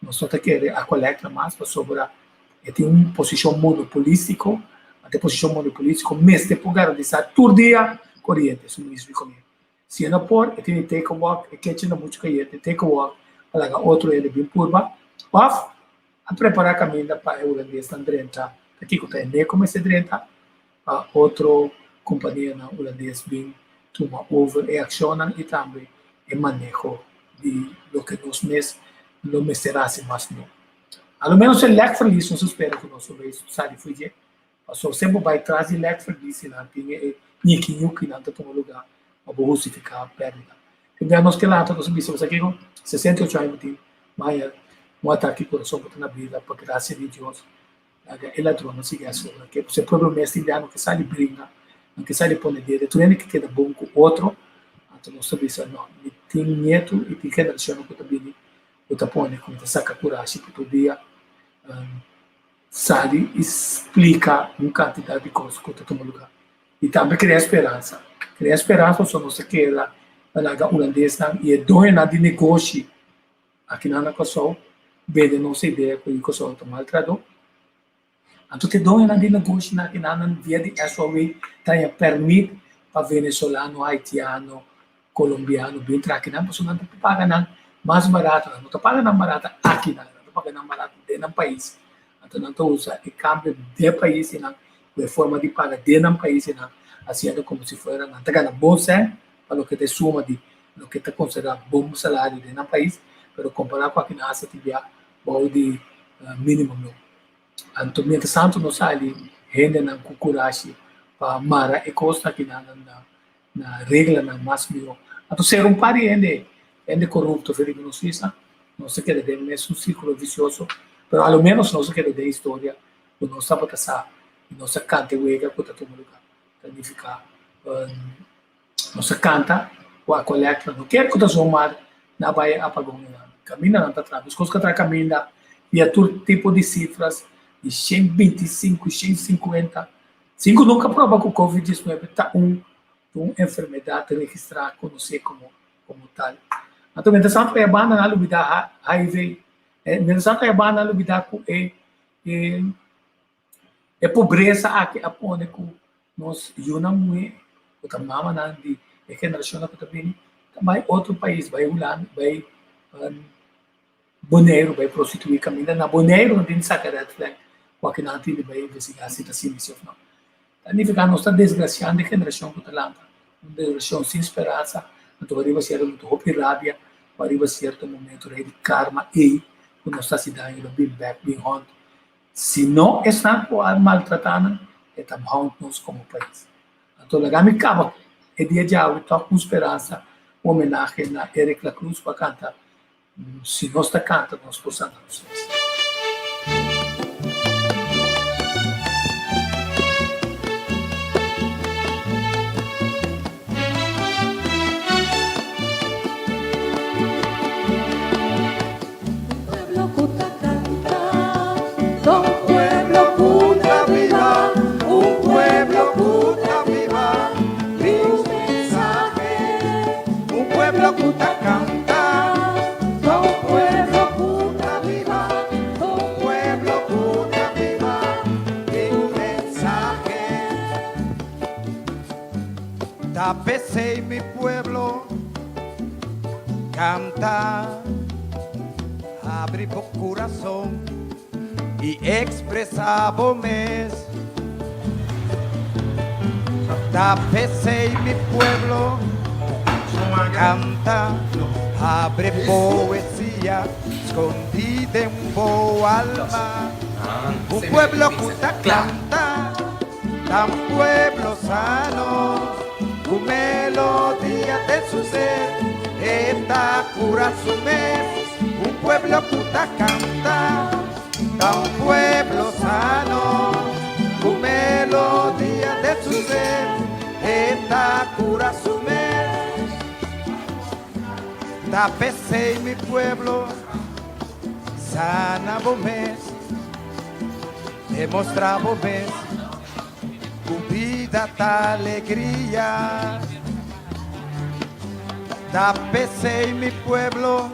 nos no ta kere a colecta mas pasobra E tin un posishon monopolistiko, ante e posishon monopolistiko mester por garantisá tur dia koriente, su ministro di Economia. Si e no por, e tin di take a walk, e kechi na muchu kayente, take a walk pa laga otro hende bin purba, òf a prepará kaminda pa e hulandesnan drenta, ta kiko ta e neko mester drenta pa otro kompanianan hulandes bin tuma over e akshonnan i tambe e maneho di loke nos mes lo mester hasi mas mihó. A lo menos e lèkverlies nos a spera ku nos lo bay sali for dje. Pasobra semper bo bay tras di lèkverlies i nan tin e ñiki ñuki nan ta tuma lugá pa bo hustifiká pèrdida. Tin bia nos ke lanta nos a bisa bo sa kiko? 68 aña bo tin, maya un atake di kurason bo ta na bida pa grasia di Dios. Laga e ladronnan sigui hasi obra ke pasobra e pueblo mes tin bia no ke sali bringa, no ke sali pone dedo, tur hende ke keda bon ku otro, anto nos ta bisa no, mi tin nietu i tin generashonnan ku ta bini Bo ta pone ku mi ta saka kurashi pa tur dia sali i splika un kantidat di kos ku ta tuma lugá. I tambe krea speransa. Krea speransa pasobra nos ta keda pa laga hulandesnan i e doñonan di negoshi akinan na Kòrsou bende nos e idea ku Kòrsou ta maltradó. Anto te doñonan di negoshinan akinan via di SOW ta haña pèrmit pa venezolano, haitiano, colombiano bin traha akinan pasobra nan ta paga nan mas barato. Nan no ta paga nan barato akinan, nan ta paga nan barato den nan pais. Anto nan ta usa e kambio den paisnan ku e forma di paga den nan paisnan hasiendo komo si fuera nan ta gana bon sèn pa loke ta e suma di loke ta konsiderá bon salario den nan pais, pero kompará ku akinan hasta tin bia bou di minimum loon. Anto mientras tanto no sali hendenan ku kurashi pa mara e kosnan aki nan na na reglanan mas mihó. Anto ser un par di hende, hende korupto for riba nos isla, nos ta keda den mesun sirkulo visioso, pero a lo menos nos a keda den historia ku nos tabata sa i nos a kanta e wega ku ta tuma lugá. Ta nifiká nos a kanta ku a kolekta, no kier ku ta zomar na bai e apagon. Kamindanan ta traha, meskos ku a traha kaminda. Via tur tipo di sifras di 125, 150. Sin ku nunka proba ku Covid 19 ta un un enfermedat registrá konosé komo komo tal. Anto mientrastantu e banda nan a lubidá HIV. Mientrastantu e banda a lubidá ku e e e pobresa aki a pone ku nos yunan muhé ku ta mamanan di e generashonnan ku ta bini ta bai otro pais, bai Hulanda, bai Boneiru bai prostituí kaminda na Boneiru nan tin di saka red flag ku akinan tin di bai investigá si ta sinti òf no. Ta nifiká nos ta desgrasiando e generashon ku ta lanta, un generashon sin speransa, anto ariba sierto momento hopi rabia ku ariba sierto momento rei di karma ei ku nos ta hasi daño lo bin bèk bin hònt. Si no esnan ku a maltratá nan e ta hònt nos komo pais. Anto laga mi kaba e dia djawe tòg un speransa, un homenahe na Eric Lacruz ku a kanta Si nos ta canta nos por sana nos mes. Un pueblo cu ta canta, ta un pueblo cu ta biba, un pueblo cu ta biba di un mensahe, un pueblo cu ta canta. Ta un pueblo cu ta biba, ta un pueblo cu ta biba di un mensahe. Ta p'esei mi pueblo canta, abri bo curason y expresa bo mes. Ta p'esei mi pueblo canta, abre poesia scondi den bo alma. Un pueblo cu ta canta, ta un pueblo sano, cu melodia den su ser, e ta cura su mes. Un pueblo cu ta canta, ta un pueblo sano, cu melodia den su ser, e ta cura su mes. Ta p'esei mi pueblo, sana bo mes, demostra bo mes, cu bida ta alegria. Ta p'esei mi pueblo,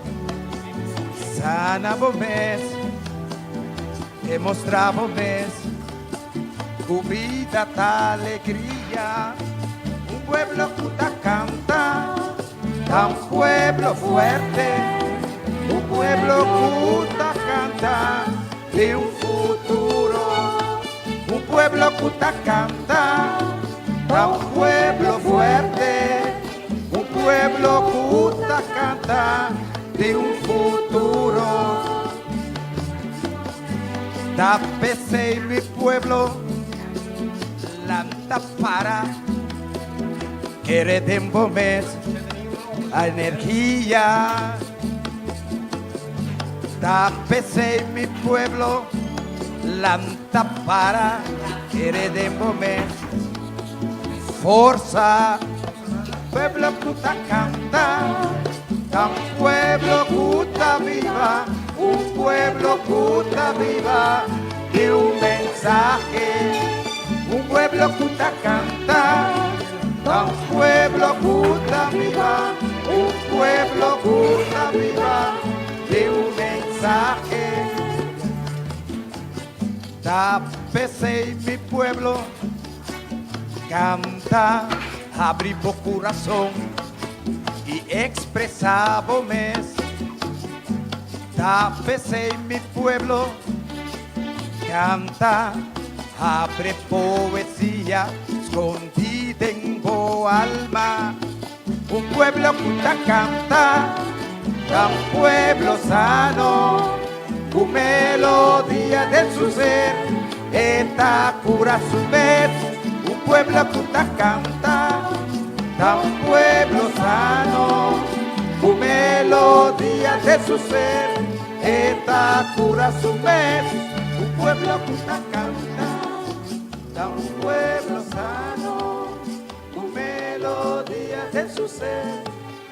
sana bo mes, demostra bo mes, cu bida ta alegria. Un pueblo cu ta canta, ta un pueblo fuerte, un pueblo cu ta canta di un futuro. Un pueblo cu ta canta, ta un pueblo fuerte, un pueblo cu ta canta di un futuro. Ta p'esei mi pueblo lanta para, kere den bo mes energia. Ta p'esei mi pueblo lanta para, kere den bo mes forsa. Pueblo cu ta canta, ta un pueblo cu ta biba, un pueblo cu ta biba di un mensahe. Un pueblo cu ta canta, ta un pueblo cu ta biba, un pueblo cu ta biba di un mensahe. Ta p'esei mi pueblo canta, habri bo curason y expresa bo mes. Ta p'esei mi pueblo canta, abre poesia scondi den bo alma. Un pueblo cu ta canta, ta un pueblo sano, cu melodia den su ser, e ta cura su mes. Un pueblo cu ta canta, ta un pueblo sano, cu melodia den su ser, e ta cura su mes. Un pueblo cu ta canta, ta un pueblo sano. Cu melodia den su ser,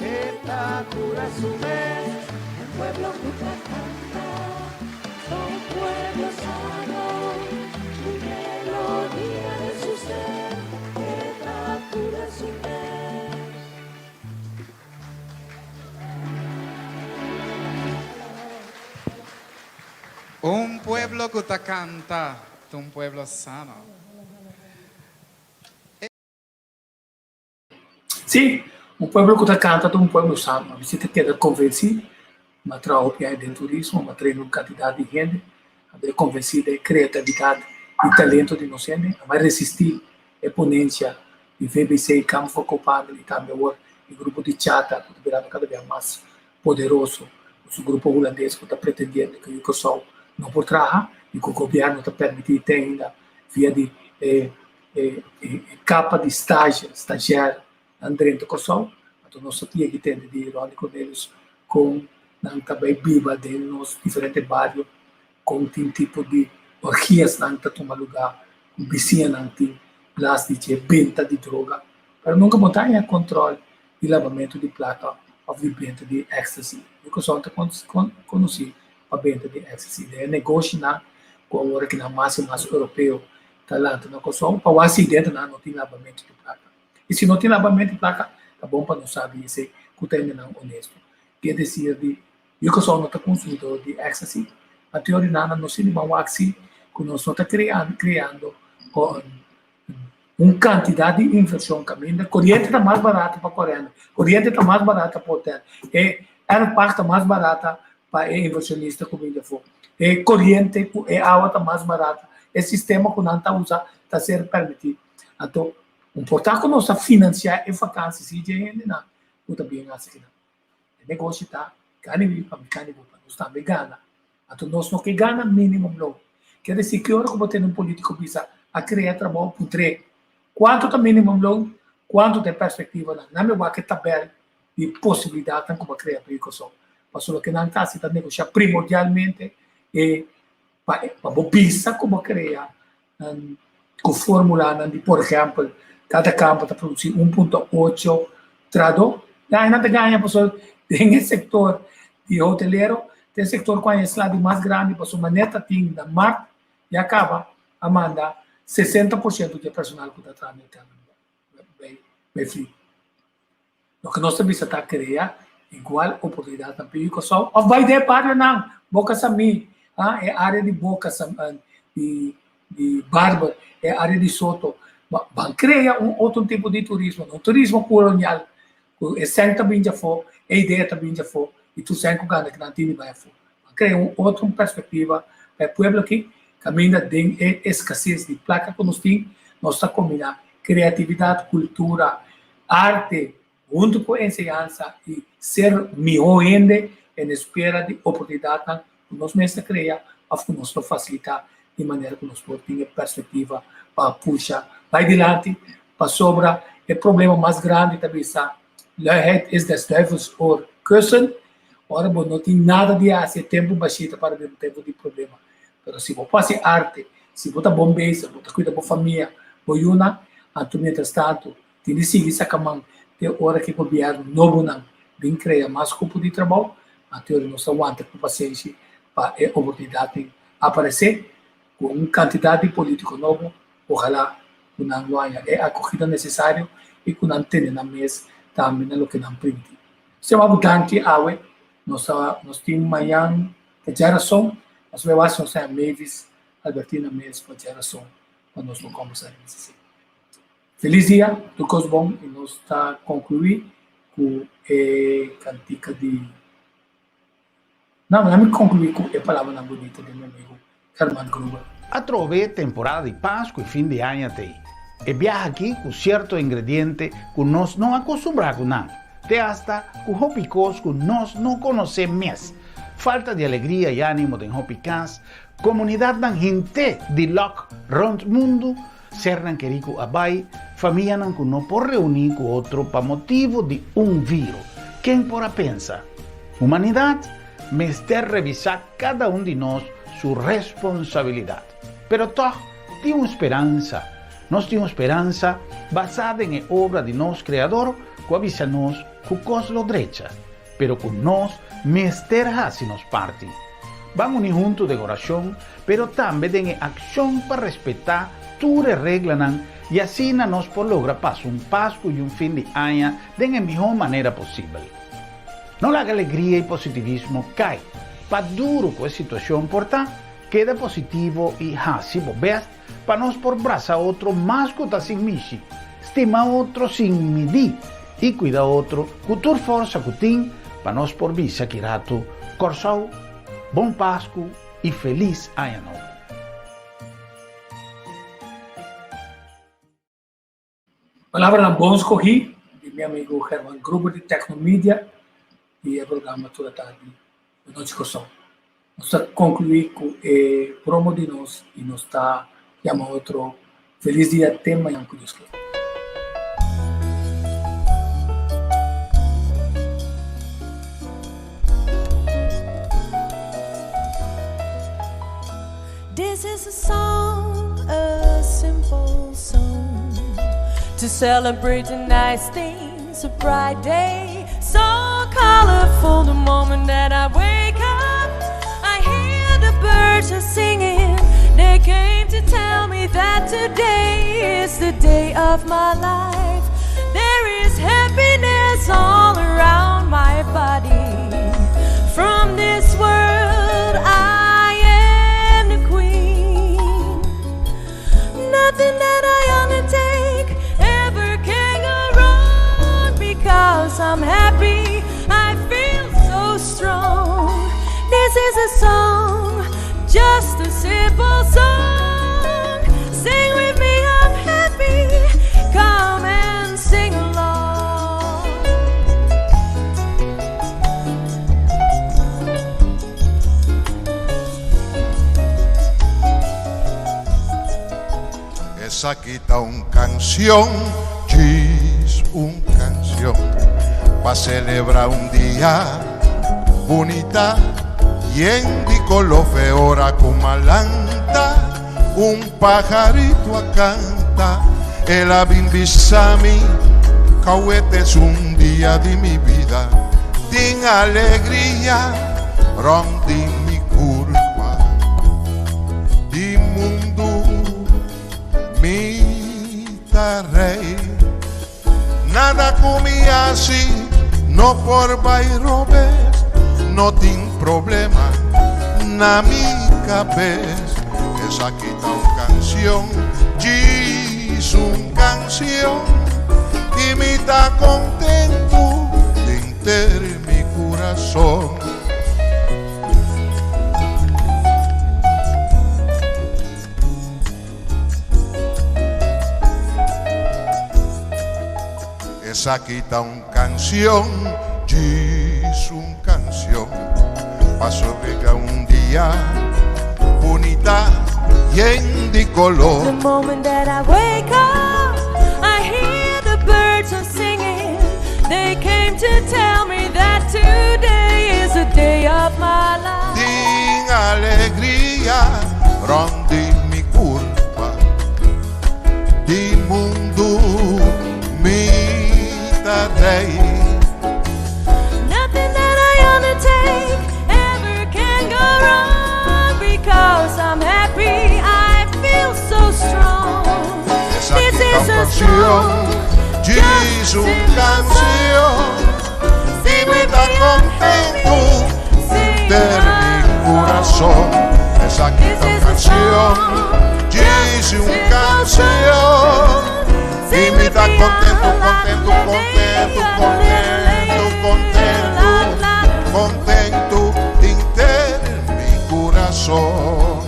e ta cura su mes. Un pueblo cu ta canta, ta. Un pueblo ku ta kanta ta un pueblo sano. Sí, un pueblo ku ta kanta ta un pueblo sano. Mi si ta keda konvensí, mi a traha hopi aña den turismo, mi a traina un kantidat di hende, a bira konvensí den e kreatividat i talento di nos hende, a bai resistí e ponensia di VBC, Kamer van Koophandel i tambe awor e grupo di Chata ku ta birando kada bia mas poderoso ku su grupo hulandes ku ta pretendiendo ku Kòrsou no por traha i ku gobièrnu ta permití te ainda via di e e kapa di stage, stagiair nan drenta Kòrsou. Anto nos ta tin aki tende di Ronnie Cornelius kon nan ta bai biba den nos diferente bario, kon tin tipo di orgiasnan ta tuma lugá, ku bisiñanan tin plas di dje benta di droga. Pero nunka bo ta haña kòntròl di labamentu di plaka òf di benta di ecstasy. E kosnan ta konosí pa benta di ecstasy. Den e negoshinan ku awor aki nan mas i mas europeo ta lanta na Kòrsou pa wak si dentro nan no tin labamentu di plaka. I si no tin labamentu di plaka ta bon pa nos sabi esei ku ta hendenan onesto. Ke desir di yu Kòrsou no ta konsumidor di ecstasy, anto di nan nos tin di ban wak si ku nos no ta kreando Un kantidat di invershon kaminda koriente ta mas barata pa koriente, koriente ta mas barata pa hotel, e erfpacht ta mas barata pa e invershonista ku bin di afó, e koriente ku e awa ta mas barata, e sistema ku nan ta usa ta ser permití. Anto, un por ta ku nos ta finansiá e fakansi si dje hendenan ku ta bin hasi kinan. E negoshi ta gana mi pa mi gana bo pa nos tambe gana. Anto nos no ke gana minimum loon. Kier desi ki ora ku bo tene un politiko bisa a krea trabou puntr'é kuantu ta minimum loon, kuantu ta e perspektivanan. Nan mi wak e tabèl di posibilidatnan ku bo a krea pa Kòrsou. Pasobra loke nan ta hasi ta negoshá primordialmente e pa pa bo bisa ku bo krea ku formulanan di por ehèmpel kada kampo ta produsí 1.8 trahadó, ya nan ta gaña pasobra den e sektor di hotelero ta e sektor ku a esla di mas grandi pasobra manera ta tin na mart ya kaba a manda 60% di e personal ku ta traha na hotel bai fri. Loke nos ta bisa ta krea igual oportunidatnan pa yu Kòrsou òf bai den e barionan Boka Samí, e área di Boka di di Barber, e área di Soto. Ban krea un otro tipo di turismo, no un turismo kolonial ku e sèn ta bin djafó, e idea ta bin djafó i tur sèn ku gana ku nan tin di bai afó. Ban krea un otro perspektiva pa e pueblo aki kaminda den e eskases di plaka ku nos tin, nos ta kombiná kreatividat, kultura, Arte, huntu ku enseñansa i ser mihó hende en espera di oportunidatnan ku nos mes ta krea òf ku nos lo fasilitá di manera ku nos por tin e perspektiva pa pusha bai dilanti, pasobra e problema mas grandi ta bisa luiheid is des duivels oorkussen, ora bo no tin nada di hasi e tempu bashí ta para bira un tempu di problema, pero si bo por hasi arte, si bo ta bon bezig, bo ta kuida bo famia, bo yunan, anto mientras tanto Tin di sigui saca man te ora cu e gobierno nobonan bin crea mas cupo di trabou, anto ora nos ta wanta cu pasenshi pa e oportunidadnan aparece cu un cantidad di politico nobo, ojalá cu nan lo haña e acogida necesario y cu nan tene nan mes tambe na loke nan primiti. Nos ta bo danki awe, nos ta nos tin mañan ta djarason, nos ta bay wak si nos ta haña Mavis Albertina mes pa djarason pa nos por combersa riba esaki. Felis dia, tur kos bon i nos ta konkluí ku e kantika di No, mi konkluí ku e palabranan bunita di mi amigu Herman Gruber. Atrobe temporada di Pasku i fin di aña t'ei. E biaha aki ku sierto ingrediente ku nos no a kustumbrá ku nan, te asta ku hopi kos ku nos no konosé mes. Falta di alegria i ánimo den hopi kas, komunidatnan hint'é di lòk rònt mundu, Sernan kerí ku a bai, famianan ku no por reuní ku otro pa motibu di un viro. Ken por a pensa? Humanidat mester revisá kada un di nos su responsabilidat. Pero tòg tin un speransa. Nos tin un speransa basá den e obra di nos Kreador ku a bisa nos ku kos lo drecha, pero ku nos mester hasi nos parti. Ban uni huntu den orashon, pero tambe den e akshon pa respetá tur e reglanan i asina nos por logra pasa un Pasku i un fin di aña den e mihó manera posibel. No laga alegria i positivismo kai. Pa duru ku e situashon por ta, keda positivo i hasi bo bèst pa nos por brasa otro mas ku ta sin mishi, stima otro sin midí i kuida otro ku tur forsa ku tin pa nos por bisa ki ratu, Kòrsou, Bon Pasku i Felis Aña Nobo! Palabranan bon skohí di mi amigu Herman Gruber di Tecnomedia di e programa Tur Atardi Bo Nochi Kòrsou. Nos ta konkluí ku e promo di nos i nos ta yama otro felis dia te mañan ku Dios kier. This is a song, a simple song To celebrate the nice things, a bright day So colorful the moment that I wake up I hear the birds are singing They came to tell me that today is the day of my life There is happiness all around my body From this world I am the queen Nothing that I undertake ever can go wrong Because I'm happy, I feel so strong This is a song, just a simple song Sing with me, I'm happy, come and sing along Esaki ta un canción, djis un canción, pa celebra un dia bunita yen di color fe ora cu malanta un pajarito a canta el a bin bisa mi cawete es un dia di mi bida tin alegria rond di mi curpa di mundu mi ta rey Nada ku mi hasi no por bai robes No tin problema na mi kabes Esaki ta un kansion, djis un kansion I mi ta kontentu denter mi kurason. Esaki ta un canción, djis un canción, pa sobrega un dia bunita yen di color. The moment that I wake up, I hear the birds are singing. They came to tell me that today is the day of my life. Tin alegria rond di mi curpa, di mundu mi ta rey. Nothing that I undertake ever can go wrong because I'm happy. I feel so strong. Esaki This ta is un a canción, song, djis just a un simple canción. song. I mi ta contento denter mi curason. Esaki ta un canción, djis un canción. I mi ta contento, contento, contento, contento, contento, contento denter mi curason.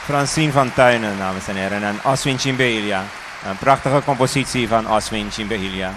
Francine van Tuinen, dames en heren, en Oswin Chimbelia. Een prachtige compositie van Oswin Chimbelia.